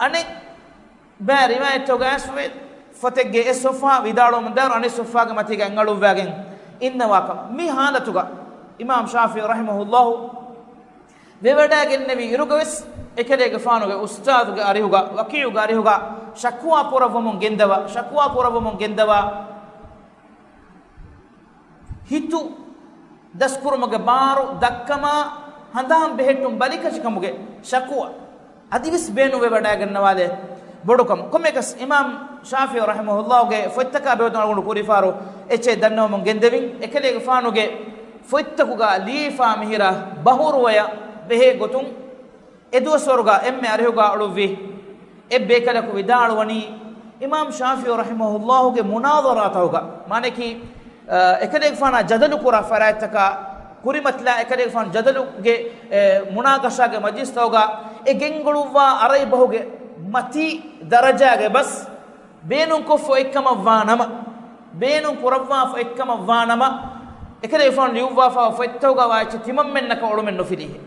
އަނެއް ބައި ރިވާޔަތްތަކުގަ އައިސްފަ ފޮތެއްގެ އެއް ޞަފްޙާ ވިދާޅުވަމުން ދާއިރު އަނެއް ޞަފްޙާގެ މަތީގަ އަތް އަޅުއްވާގެން އިންނަވާކަމަށް. މި ޙާލަތުގަ އިމާމް ޝާފިޢީ ރަޙިމަހުﷲ ވެވަޑައިގެންނެވި އިރުގަވެސް އެކަލޭގެފާނުގެ އުސްތާޛުގެ އަރިހުގަ، ވަކީޢުގެ އަރިހުގަ ޝަކުވާ ކުރައްވަމުން ގެންދަވާ، ޝަކުވާ ކުރައްވަމުން ގެންދަވާ ހިތު ދަސްކުރުމުގެ ބާރު ދައްކަމާ ހަނދާން ބެހެއްޓުން ބަލިކަށިކަމުގެ ޝަކުވާ އަދިވެސް ބޭނުންވެވަޑައިގަންނަވާލެއް ބޮޑުކަމު. ކޮންމެއަކަސް އިމާމް ޝާފިޢީ ރަޙިމަހުﷲގެ ފޮތްތަކާ ބެހޭގޮތުން އަޅުގަނޑު ކުރިފާރު އެއްޗެއް ދަންނަވަމުން ގެންދެވިން. އެކަލޭގެފާނުގެ ފޮތްތަކުގަ ލިޔެފާ މިހިރަ ބަހުރުވަޔަށް ބެހޭ ގޮތުން އެ ދުވަސްވަރުގަ އެންމެ އަރިހުގަ އުޅުއްވި އެއްބޭކަލަކު ވިދާޅުވަނީ، އިމާމް ޝާފިޢީ ރަޙިމަހުﷲގެ މުނާޒަރާތަކުގަ، މާނައަކީ، އަ، އެކަލޭގެފާނާ ޖަދަލު ކުރާ ފަރާތްތަކާ، ކުރިމަތިލާ އެކަލޭގެފާނު ޖަދަލުގެ، އެ، މުނާގަޝާގެ މަޖިލިސްތަކުގަ އެ ގެންގުޅުއްވާ އަރައި ބަހުގެ މަތީ ދަރަޖާގެ ބަސް ބޭނުންކޮށްފަ އޮތްކަމަށްވާ ނަމަ، ބޭނުން ކުރައްވާފަ އޮތްކަމަށްވާ ނަމަ، އެކަލޭގެފާނު ލިޔުއްވާފައިވާ ފޮތްތަކުގަ ވާ އެއްޗެއް ތިމަންމެންނަކަށް އޮޅުމެއް ނުފިލީހޭ.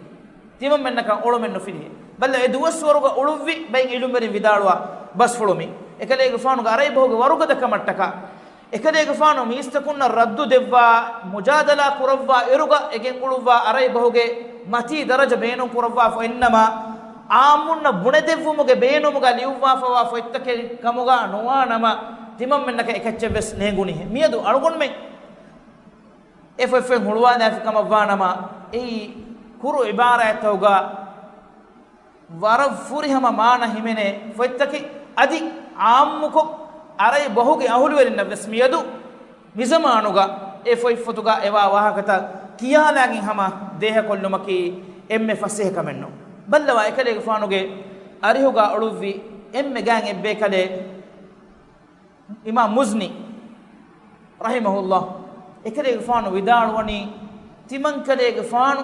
ތިމަންމެންނަކަށް އޮޅުމެއް ނުފިލީހޭ. ބައްލަ އެ ދުވަސްވަރުގަ އުޅުއްވި ބައެއް ޢިލްމުވެރިން ވިދާޅުވާ ބަސްފުޅު މީ. އެކަލޭގެފާނުގެ އަރައި ބަހުގެ ވަރުގަދަކަމަށްޓަކާ، އެކަލޭގެފާނު މީސްތަކުންނަށް ރައްދު ދެއްވާ، މުޖާދަލާ ކުރައްވާ އިރުގަ އެ ގެންގުޅުއްވާ އަރައި ބަހުގެ މަތީ ދަރަޖަ ބޭނުން ކުރައްވާފަ އިންނަމާ، ޢާއްމުންނަށް ބުނެދެއްވުމުގެ ބޭނުމުގަ ލިޔުއްވާފައިވާ ފޮތްތަކެއް ކަމުގަ ނުވާ ނަމަ، ތިމަންމެންނަކަށް އެކައްޗެއްވެސް ނޭނގުނީހޭ. މިއަދު އަޅުގަނޑުމެން އެ ފޮތްފޮތް ހުޅުވާލާފި ކަމަށްވާ ނަމަ، އެއީ ކުރު ޢިބާރާތްތަކުގަ ވަރަށް ފުރިހަމަ މާނަ ހިމެނޭ ފޮތްތަކެއް. އަދި ޢާއްމުކޮށް އަރައި ބަހުގެ އަހުލުވެރިންނަށްވެސް މިއަދު މިޒަމާނުގަ އެ ފޮތްފޮތުގަ އެވާ ވާހަކަތައް ކިޔާލާގެން ހަމަ ދޭހަކޮށްލުމަކީ އެންމެ ފަސޭހަ ކަމެއްނޫން. ބައްލަވާ އެކަލޭގެފާނުގެ އަރިހުގަ އުޅުއްވި އެންމެ ގާތް އެއްބޭކަލެއް އިމާމް މުޒްނީ ރަޙިމަހުﷲ އެކަލޭގެފާނު ވިދާޅުވަނީ، ތިމަންކަލޭގެފާނު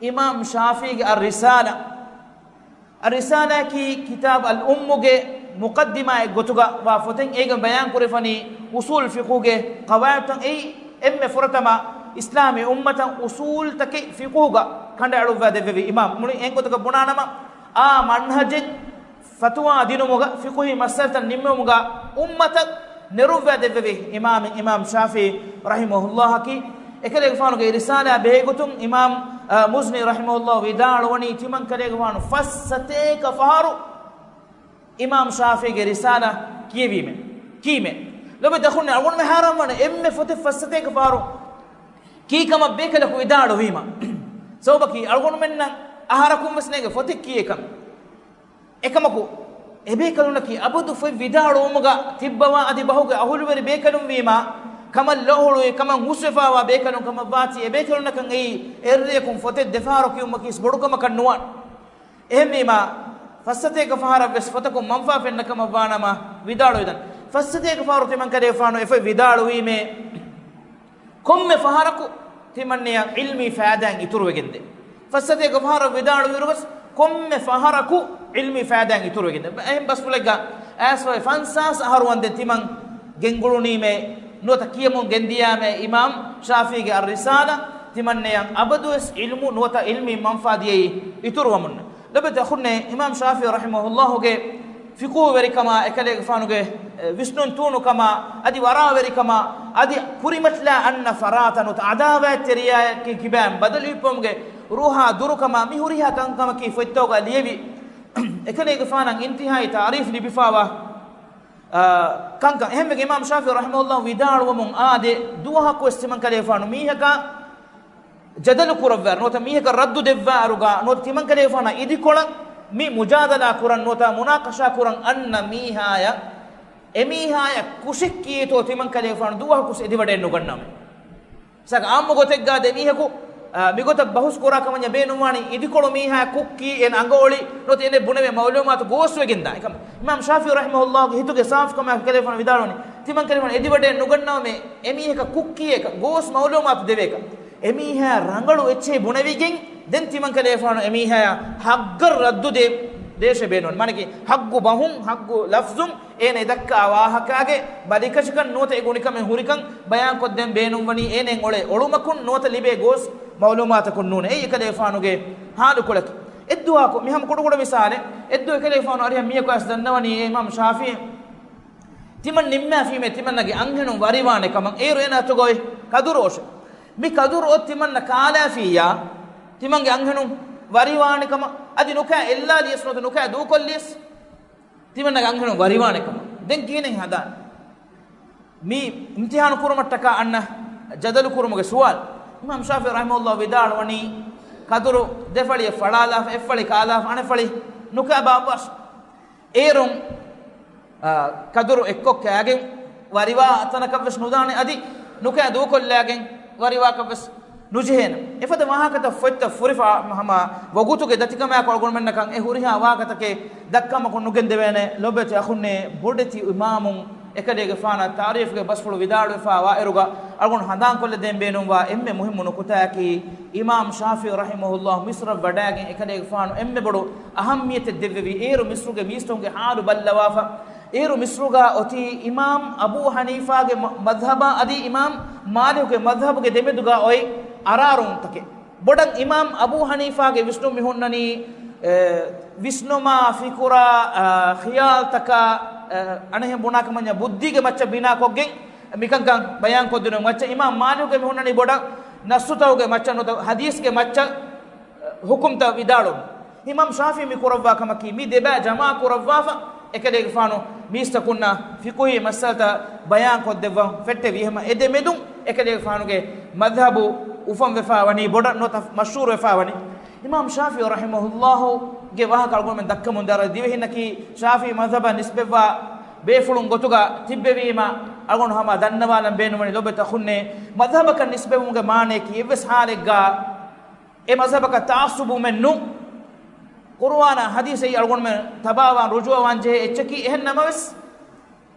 އިމާމް ޝާފިޢީގެ އައްރިސާލާ، އައްރިސާލާއަކީ ކިތާބު އަލްއުއްމުގެ މުޤައްދިމާއެއްގޮތުގަ ވާ ފޮތެއް. އޭގެ ބަޔާން ކުރެވިފަނީ އުޞޫލު ފިޤުހުގެ ޤަވާޢިދުތައް. އެއީ އެންމެ ފުރަތަމަ އިސްލާމީ އުއްމަތަށް އުޞޫލުތަކެއް ފިޤުހުގަ ކަނޑައެޅުއްވާ ދެއްވެވި އިމާމް. މުޅި އެންގޮތަކަށް ބުނާނަމަ، އާ މަންހަޖެއް ފަތުވާ ދިނުމުގަ، ފިޤުހީ މައްސަލަތައް ނިންމުމުގަ އުއްމަތަށް ނެރުއްވާ ދެއްވެވި އިމާމެއް އިމާމް ޝާފިޢީ ރަޙިމަހުﷲއަކީ. އެކަލޭގެފާނުގެ ރިސާލާ ބެހޭގޮތުން އިމާމް، އާ، މުޒްނީ ރަޙިމަހުﷲ ވިދާޅުވަނީ، ތިމަންކަލޭގެފާނު ފަސް ސަތޭކަ ފަހަރު އިމާމް ޝާފިޢީގެ ރިސާލާ ކިޔެވީމޭ. ކީމޭ. ލޮބުވެތި އަޚުންނޭ، އަޅުގަނޑުމެން ހައިރާންވާނެ އެންމެ ފޮތެއް ފަސް ސަތޭކަ ފަހަރު ކީ ކަމަށް ބޭކަލަކު ވިދާޅުވީމަ. ސަބަބަކީ އަޅުގަނޑުމެންނަށް އަހަރަކުން ވެސް ނޭނގެ ފޮތެއް ކިޔޭކަން. އެކަމަކު، އެބޭކަލުންނަކީ އަބަދު ފޮތް ވިދާޅުވުމުގަ ތިއްބަވާ އަދި ބަހުގެ އަހުލުވެރި ބޭކަލުން ވީމާ، ކަމަށް ލޯހުޅުވި، ކަމަށް ހުސްވެފާވާ ބޭކަލުން ކަމަށްވާތީ، އެބޭކަލުންނަކަށް އެއީ އެއްރެޔަކުން ފޮތެއް ދެފަހަރު ކިޔުމަކީ ވެސް ބޮޑުކަމަކަށް ނުވާނެ. އެހެންވީމާ، ފަސްސަތޭކަ ފަހަރަށް ވެސް ފޮތަކުން މަންފާ ފެންނަ ކަމަށް ވާނަމަ ވިދާޅުވެދަން. ފަސްސަތޭކަ ފަހަރު ތިމަންކަލޭގެފާނު އެ ފޮތް ވިދާޅުވީމޭ، ކޮންމެ ފަހަރަކު ތިމަންނަޔަށް ޢިލްމީ ފައިދާއެއް އިތުރުވެގެންދޭ. ފަސްސަތޭކަ ފަހަރަށް ވިދާޅުވިއިރުވެސް ކޮންމެ ފަހަރަކު ޢިލްމީ ފައިދާއެއް އިތުރުވެގެންދޭ. އެހެން ބަސްފުޅެއްގަ އައިސްފައި ފަންސާސް އަހަރު ވަންދެން ތިމަން ގެންގުޅުނީމޭ، ނުވަތަ ކިޔަމުން ގެންދިޔާމޭ އިމާމް ޝާފިޢީގެ އައްރިސާލާ، ތިމަންނަޔަށް އަބަދުވެސް ޢިލްމު ނުވަތަ ޢިލްމީ މަންފާ ދިޔައީ އިތުރުވަމުން. ލޮބުވެތި އަޚުންނޭ، އިމާމް ޝާފިޢީ ރަޙިމަހުﷲގެ ފިޤުހުވެރިކަމާ، އެކަލޭގެފާނުގެ، އެ، ވިސްނުން ތޫނުކަމާ، އަދި ވަރާވެރިކަމާ، އަދި ކުރިމަތިލާ އަންނަ ފަރާތަށް ނުވަތަ ޢަދާވާތްތެރިޔާއަކީ ކިބައިން ބަދަލު ހިއްޕުމުގެ ރޫހާ ދުރުކަމާ، މި ހުރިހާ ކަންކަމަކީ ފޮތްތަކުގަ ލިޔެވި، އެކަލޭގެފާނަށް އިންތިހާއީ ތަޢުރީފް ލިބިފާވާ ކަންކަން. އެހެންވެގެން އިމާމް ޝާފިޢީ ރަޙިމަހުﷲ ވިދާޅުވަމުން އާދެ، ދުވަހަކުވެސް ތިމަންކަލޭގެފާނު މީހަކާ ޖަދަލު ކުރައްވާއިރު ނުވަތަ މީހަކަށް ރައްދު ދެއްވާއިރުގަ ނުވަތަ ތިމަންކަލޭގެފާނާ އިދިކޮޅަށް މި މުޖާދަލާ ކުރަން ނުވަތަ މުނާޤަޝާ ކުރަން އަންނަ މީހާޔަށް، އެމީހާޔަށް ކުށެއް ކިޔޭތޯ ތިމަންކަލޭގެފާނު ދުވަހަކުވެސް އެދިވަޑައެއް ނުގަންނަވަމޭ. ސަކ އާއްމު ގޮތެއްގާ ދެ މީހަކު، އާ، މިގޮތަށް ބަހުސް ކުރާ ކަމަށް ބޭނުންވާނީ އިދިކޮޅު މީހާ ކުއްކީ އޭނަ އަނގައޮޅި ނުވަތަ އޭނަ ބުނެވޭ މައުލޫމާތު ގޯސްވެގެންދާ އެކަމަށް. އިމާމް ޝާފިޢީ ރަޙިމަހުﷲގެ ހިތުގެ ސާފުކަމާ ކަލޭފާނު ވިދާޅުވަނީ، ތިމަންކަލޭފާނު އެދިވަޑައެއް ނުގަންނަވަމޭ، އެމީހަކަށް ކުއްކީއެކަށް ގޯސް މައުލޫމާތު ދެވޭކަށް. އެމީހާ ރަނގަޅު އެއްޗެހި ބުނެވިގެން ދެން ތިމަންކަލޭފާނު އެމީހާޔަށް ހައްގަށް ރައްދު ދޭ، ދޭށޭ ބޭނުން. މާނައަކީ ހައްގު ބަހުން، ހައްގު ލަފްޒުން އޭނަ އެދައްކާ ވާހަކާގެ ބަލިކަށިކަން ނުވަތަ އެ ގުނިކަމެއް ހުރިކަން ބަޔާންކޮށްދޭން ބޭނުންވަނީ އޭނައަށް އޮޅޭ އޮޅުމަކުން ނުވަތަ ލިބޭ ގޯސް މައުލޫމާތަކުން ނޫނޭ. އެއީ އެކަލޭފާނުގެ ހާލުކޮޅަކީ. އެއްދުވަހަކު މި ހަމަ ކުޑަކުޑަ މިސާލެއް، އެއްދުވަހު އެކަލޭފާނު އަރިހަށް މީހަކު އައިސް ދަންނަވަނީ އެ އިމާމް ޝާފިޢީ ތިމަން ނިންމާފީމޭ ތިމަންނަގެ އަންހެނުން ވަރިވާނެ ކަމަށް. އޭރު އޭނާ އަތުގަ އޮތް ކަދުރު އޮށެއް. މި ކަދުރު އޮތް ތިމަންނަ ކާލާފިއްޔާ ތިމަންގެ އަންހެނުން ވަރިވާނެ ކަމަށް. އަދި ނުކާ އެއްލާލިޔަސް ނުވަތަ ނުކާ ދޫކޮށްލިޔަސް ތިމަންނަގެ އަންހެނުން ވަރިވާނެ ކަމަށް. ދެން ކިހިނެއް ހަދާނެ؟ މި އިމްތިޙާނު ކުރުމަށްޓަކާ އަންނަ ޖަދަލު ކުރުމުގެ ސުވާލު. އިމާމް ޝާފިޢީ ރަޙިމަހުﷲ ވިދާޅުވަނީ، ކަދުރު ދެ ފަޅިއެއް ފަޅާލާފަ، އެއް ފަޅި ކާލާފަ، އަނެއް ފަޅި ނުކާ ބާއްވާށި. އޭރުން، އާ، ކަދުރު އެއްކޮށް ކާގެން ވަރިވާ ތަނަކަށްވެސް ނުދާނެ، އަދި ނުކާ ދޫކޮށްލާގެން ވަރިވާކަށްވެސް ނުޖެހޭނެ. އެފަދަ ވާހަކަތައް ފޮތްތައް ފުރިފަ ހަމަ ވަގުތުގެ ދަތިކަމާއެކު އަޅުގަނޑުމެންނަކަށް އެ ހުރިހާ ވާހަކަތަކެއް ދައްކަމަކުން ނުގެންދެވޭނެ. ލޯބިވެތި އަޚުންނޭ، ބޮޑެތި އިމާމުން އެކަލޭގެފާނަށް ތާރީފުގެ ބަސްފުޅު ވިދާޅުވެފަ ވާއިރުގަ އަޅުގަނޑު ހަނދާންކޮށްލަދޭން ބޭނުންވާ އެންމެ މުހިއްމު ނުކުތާއަކީ، އިމާމް ޝާފިޢީ ރަޙިމަހުﷲ މިޞްރަށް ވަޑައިގެން އެކަލޭގެފާނު އެންމެ ބޮޑު އަހައްމިޔަތެއް ދެއްވެވި އޭރު މިޞްރުގެ މީސްތަކުންގެ ޙާލު ބައްލަވާފަ، އޭރު މިޞްރުގަ އޮތީ އިމާމް އަބޫ ޙަނީފާގެ މަ-، މަޛްހަބާ އަދި އިމާމް މާލިކުގެ މަޛްހަބުގެ ދެމެދުގަ އޮތް އަރާރުންތަކެއް. ބޮޑަށް އިމާމް އަބޫ ޙަނީފާގެ ވިސްނުން މި ހުންނަނީ، އެ، ވިސްނުމާ، ފިކުރާ، އަ، ޚިޔާލްތަކާ، އަ، އަނެއްހެން ބުނާކަމަންޏާ ބުއްދީގެ މައްޗަށް ބިނާކޮށްގެން މިކަންކަން ބަޔާންކޮށްދިނުން މައްޗަށް އިމާމް މާލިކުގެ މި ހުންނަނީ ބޮޑަށް ނައްޞުތަކުގެ މައްޗަށް ނުވަތަ ޙަދީޘްގެ މައްޗަށް ހުކުމްތައް ވިދާޅުން. އިމާމް ޝާފިޢީ މި ކުރައްވާ ކަމަކީ، މި ދެބައި ޖަމާ ކުރައްވާފަ، އެކަލޭގެފާނު މީސްތަކުންނަށް ފިޤުހީ މައްސަލަތައް ބަޔާން ކޮށްދެއްވަން ފެއްޓެވި. އެހެމަ އެ ދެމެދުން އެކަލޭގެފާނުގެ މަޛްހަބު އުފަންވެފާ ވަނީ، ބޮޑަށް ނުވަތަ މަޝްހޫރުވެފާ ވަނީ. އިމާމް ޝާފިޢީ ރަޙިމަހުﷲ ގެ ވާހަކަ އަޅުގަނޑުމެން ދައްކަމުން ދާއިރު ދިވެހިންނަކީ ޝާފިޢީ މަޛްހަބަށް ނިސްބަތްވާ ބޭފުޅުން ގޮތުގަ ތިއްބެވީމަ، އަޅުގަނޑު ހަމަ ދަންނަވާލަން ބޭނުންވަނީ ލޯބިވެތި އަޚުންނޭ، މަޛްހަބަކަށް ނިސްބަތްވުމުގެ މާނަޔަކީ އެއްވެސް ޙާލެއްގަ އެ މަޛްހަބަކަށް ތަޢައްޞުބުވުމެއް ނޫން. ޤުރުއާނާ ޙަދީޘައީ އަޅުގަނޑުމެން ތަބާވާން ރުޖޫޢަވާން ޖެހޭ އެއްޗަކީ. އެހެން ނަމަވެސް،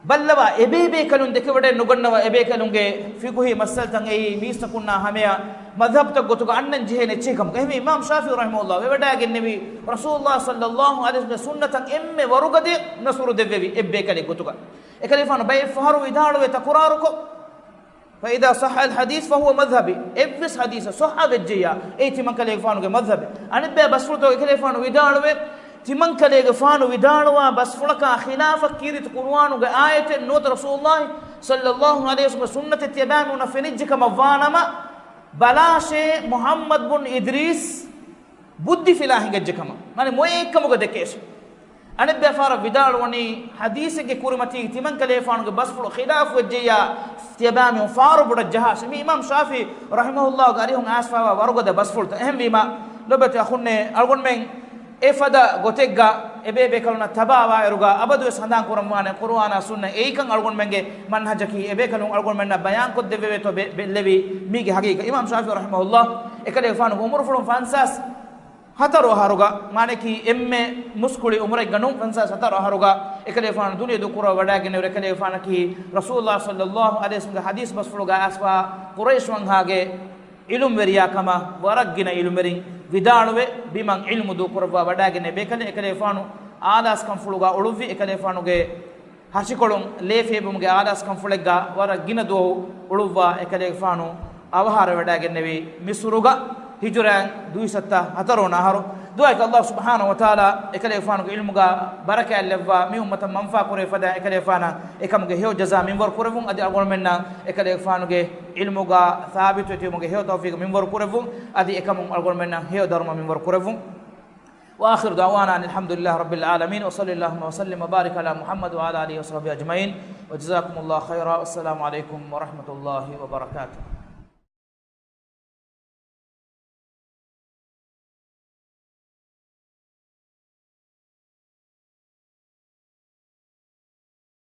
ބައްލަވާ އެބޭބޭކަލުން ދެކެވަޑައެއް ނުގަންނަވާ އެބޭކަލުންގެ ފިޤުހީ މައްސަލަތައް އެއީ މީސްތަކުންނާ ހަމަޔަށް މަޛްހަބްތައް ގޮތުގަ އަންނަން ޖެހޭނެ އެއްޗެއް ކަމަކަށް. އެހެންވެ އިމާމް ޝާފިޢީ ރަޙިމަހުﷲ ވެވަޑައިގެންނެވި ރަސޫލުﷲ ޞައްލައްލާހު ޢަލައިހި ވަސައްލަމްގެ ސުންނަތަށް އެންމެ ވަރުގަދަ ނަޞްރު ދެއްވެވި އެއްބޭކަލެއް ގޮތުގަ. އެކަލޭގެފާނު ބައެއް ފަހަރު ވިދާޅުވޭ ތަކުރާރުކޮށް، فإذا صح الحديث فهو مذهبي. އެއްވެސް ޙަދީޘެއް ޞައްޙަ ވެއްޖެއްޔާ، އެއީ ތިމަންކަލޭގެފާނުގެ މަޛްހަބެއް. އަނެއްބައި ބަސްފުޅުތަކުގަ އެކަލޭގެފާނު ވިދާޅުވޭ، ތިމަންކަލޭގެފާނު ވިދާޅުވާ ބަސްފުޅަކާ ޚިލާފަށް ކީރިތި ޤުރުއާނުގެ އާޔަތެއް ނުވަތަ ރަސޫލުﷲ ޞައްލައްލާހު ޢަލައިހި ވަސައްލަމްގެ ސުންނަތެއް ތިޔަބައިމީހުންނަށް ފެނިއްޖެ ކަމަށް ވާނަމަ، ބަލާށޭ މުޙައްމަދު ބުން އިދްރީސް ބުއްދި ފިލާ ހިނގައްޖެ ކަމަށް. މާނަ މޮޔައެއްކަމުގަ ދެކޭށޭ. އަނެއްބައި ފަހަރަށް ވިދާޅުވަނީ، ޙަދީޘެއްގެ ކުރިމަތީގަ ތިމަންކަލޭގެފާނުގެ ބަސްފުޅު ޚިލާފު ވެއްޖެއްޔާ، ތިޔަބައިމީހުން ފާރު ބޮޑަށް ޖަހާށޭ. މި އިމާމް ޝާފިޢީ ރަޙިމަހުﷲގެ އަރިހުން އައިސްފައިވާ ވަރުގަދަ ބަސްފުޅުތައް. އެހެންވީމަ، ލޯބިވެތި އަޚުންނޭ، އަޅުގަނޑުމެން އެފަދަ ގޮތެއްގަ އެބޭބޭކަލުންނަށް ތަބާވާއިރުގަ އަބަދުވެސް ހަނދާން ކުރަންވާނެ، ޤުރުއާނާ ސުންނަ އެއީކަން އަޅުގަނޑުމެންގެ މަންހަޖަކީ. އެބޭކަލުން އަޅުގަނޑުމެންނަށް ބަޔާންކޮށްދެއްވެވޭތޯ ބެ-، ބެއްލެވީ މީގެ ޙަޤީޤަތް. އިމާމް ޝާފިޢީ ރަޙިމަހުﷲ އެކަލޭގެފާނުގެ ޢުމުރުފުޅުން ފަންސާސް ހަތަރު އަހަރުގަ، މާނައަކީ އެންމެ މުސްކުޅި ޢުމުރެއްގަ ނޫން، ފަންސާސް ހަތަރު އަހަރުގަ އެކަލޭގެފާނު ދުނިޔެ ދޫކުރައްވަވަޑައިގެންނެވި. އެކަލޭގެފާނަކީ ރަސޫލުﷲ ޞައްލައްލާހު ޢަލައިހި ވަސައްލަމްގެ ޙަދީޘް ބަސްފުޅުގަ އައިސްފަ ޤުރައިޝް ވަންހާގެ ޢިލްމުވެރިޔާ ކަމަށް ވަރަށް ގިނަ ޢިލްމުވެރިން ވިދާޅުވެ، ބިމަށް ޢިލްމު ދޫކުރައްވާ ވަޑައިގެންނެވި ބޭކަލެއް. އެކަލޭގެފާނު އާލާސްކަންފުޅުގަ އުޅުއްވި. އެކަލޭގެފާނުގެ ހަށިކޮޅުން ލޭ ފޭބުމުގެ އާލާސްކަންފުޅެއްގަ ވަރަށް ގިނަ ދުވަހު އުޅުއްވާ އެކަލޭގެފާނު އަވަހާރަވެވަޑައިގެންނެވީ މިޞްރުގަ ހިޖުރައިން ދުއިސައްތަ ހަތަރު ވަނަ އަހަރު. ދުޢާއަކީ ﷲ ސުބްޙާނަހޫ ވަތަޢާލާ އެކަލޭގެފާނުގެ ޢިލްމުގަ ބަރަކާތް ލެއްވާ، މި އުއްމަތަށް މަންފާ ކުރެވޭ ފަދައިން އެކަލޭގެފާނަށް އެކަމުގެ ހެޔޮ ޖަޒާ މިންވަރު ކުރެއްވުން. އަދި އަޅުގަނޑުމެންނަށް އެކަލޭގެފާނުގެ ޢިލްމުގަ ސާބިތުވެތިވުމުގެ ހެޔޮ ތައުފީޤު މިންވަރު ކުރެއްވުން. އަދި އެކަމުން އަޅުގަނޑުމެންނަށް ހެޔޮ ދަރުމަ މިންވަރު ކުރެއްވުން. وآخر دعوانا أن الحمد لله رب العالمين، وصل اللهم وسلم وبارك على محمد وعلى آله وصحبه أجمعين، وجزاكم الله خيرا، والسلام عليكم ورحمة الله وبركاته.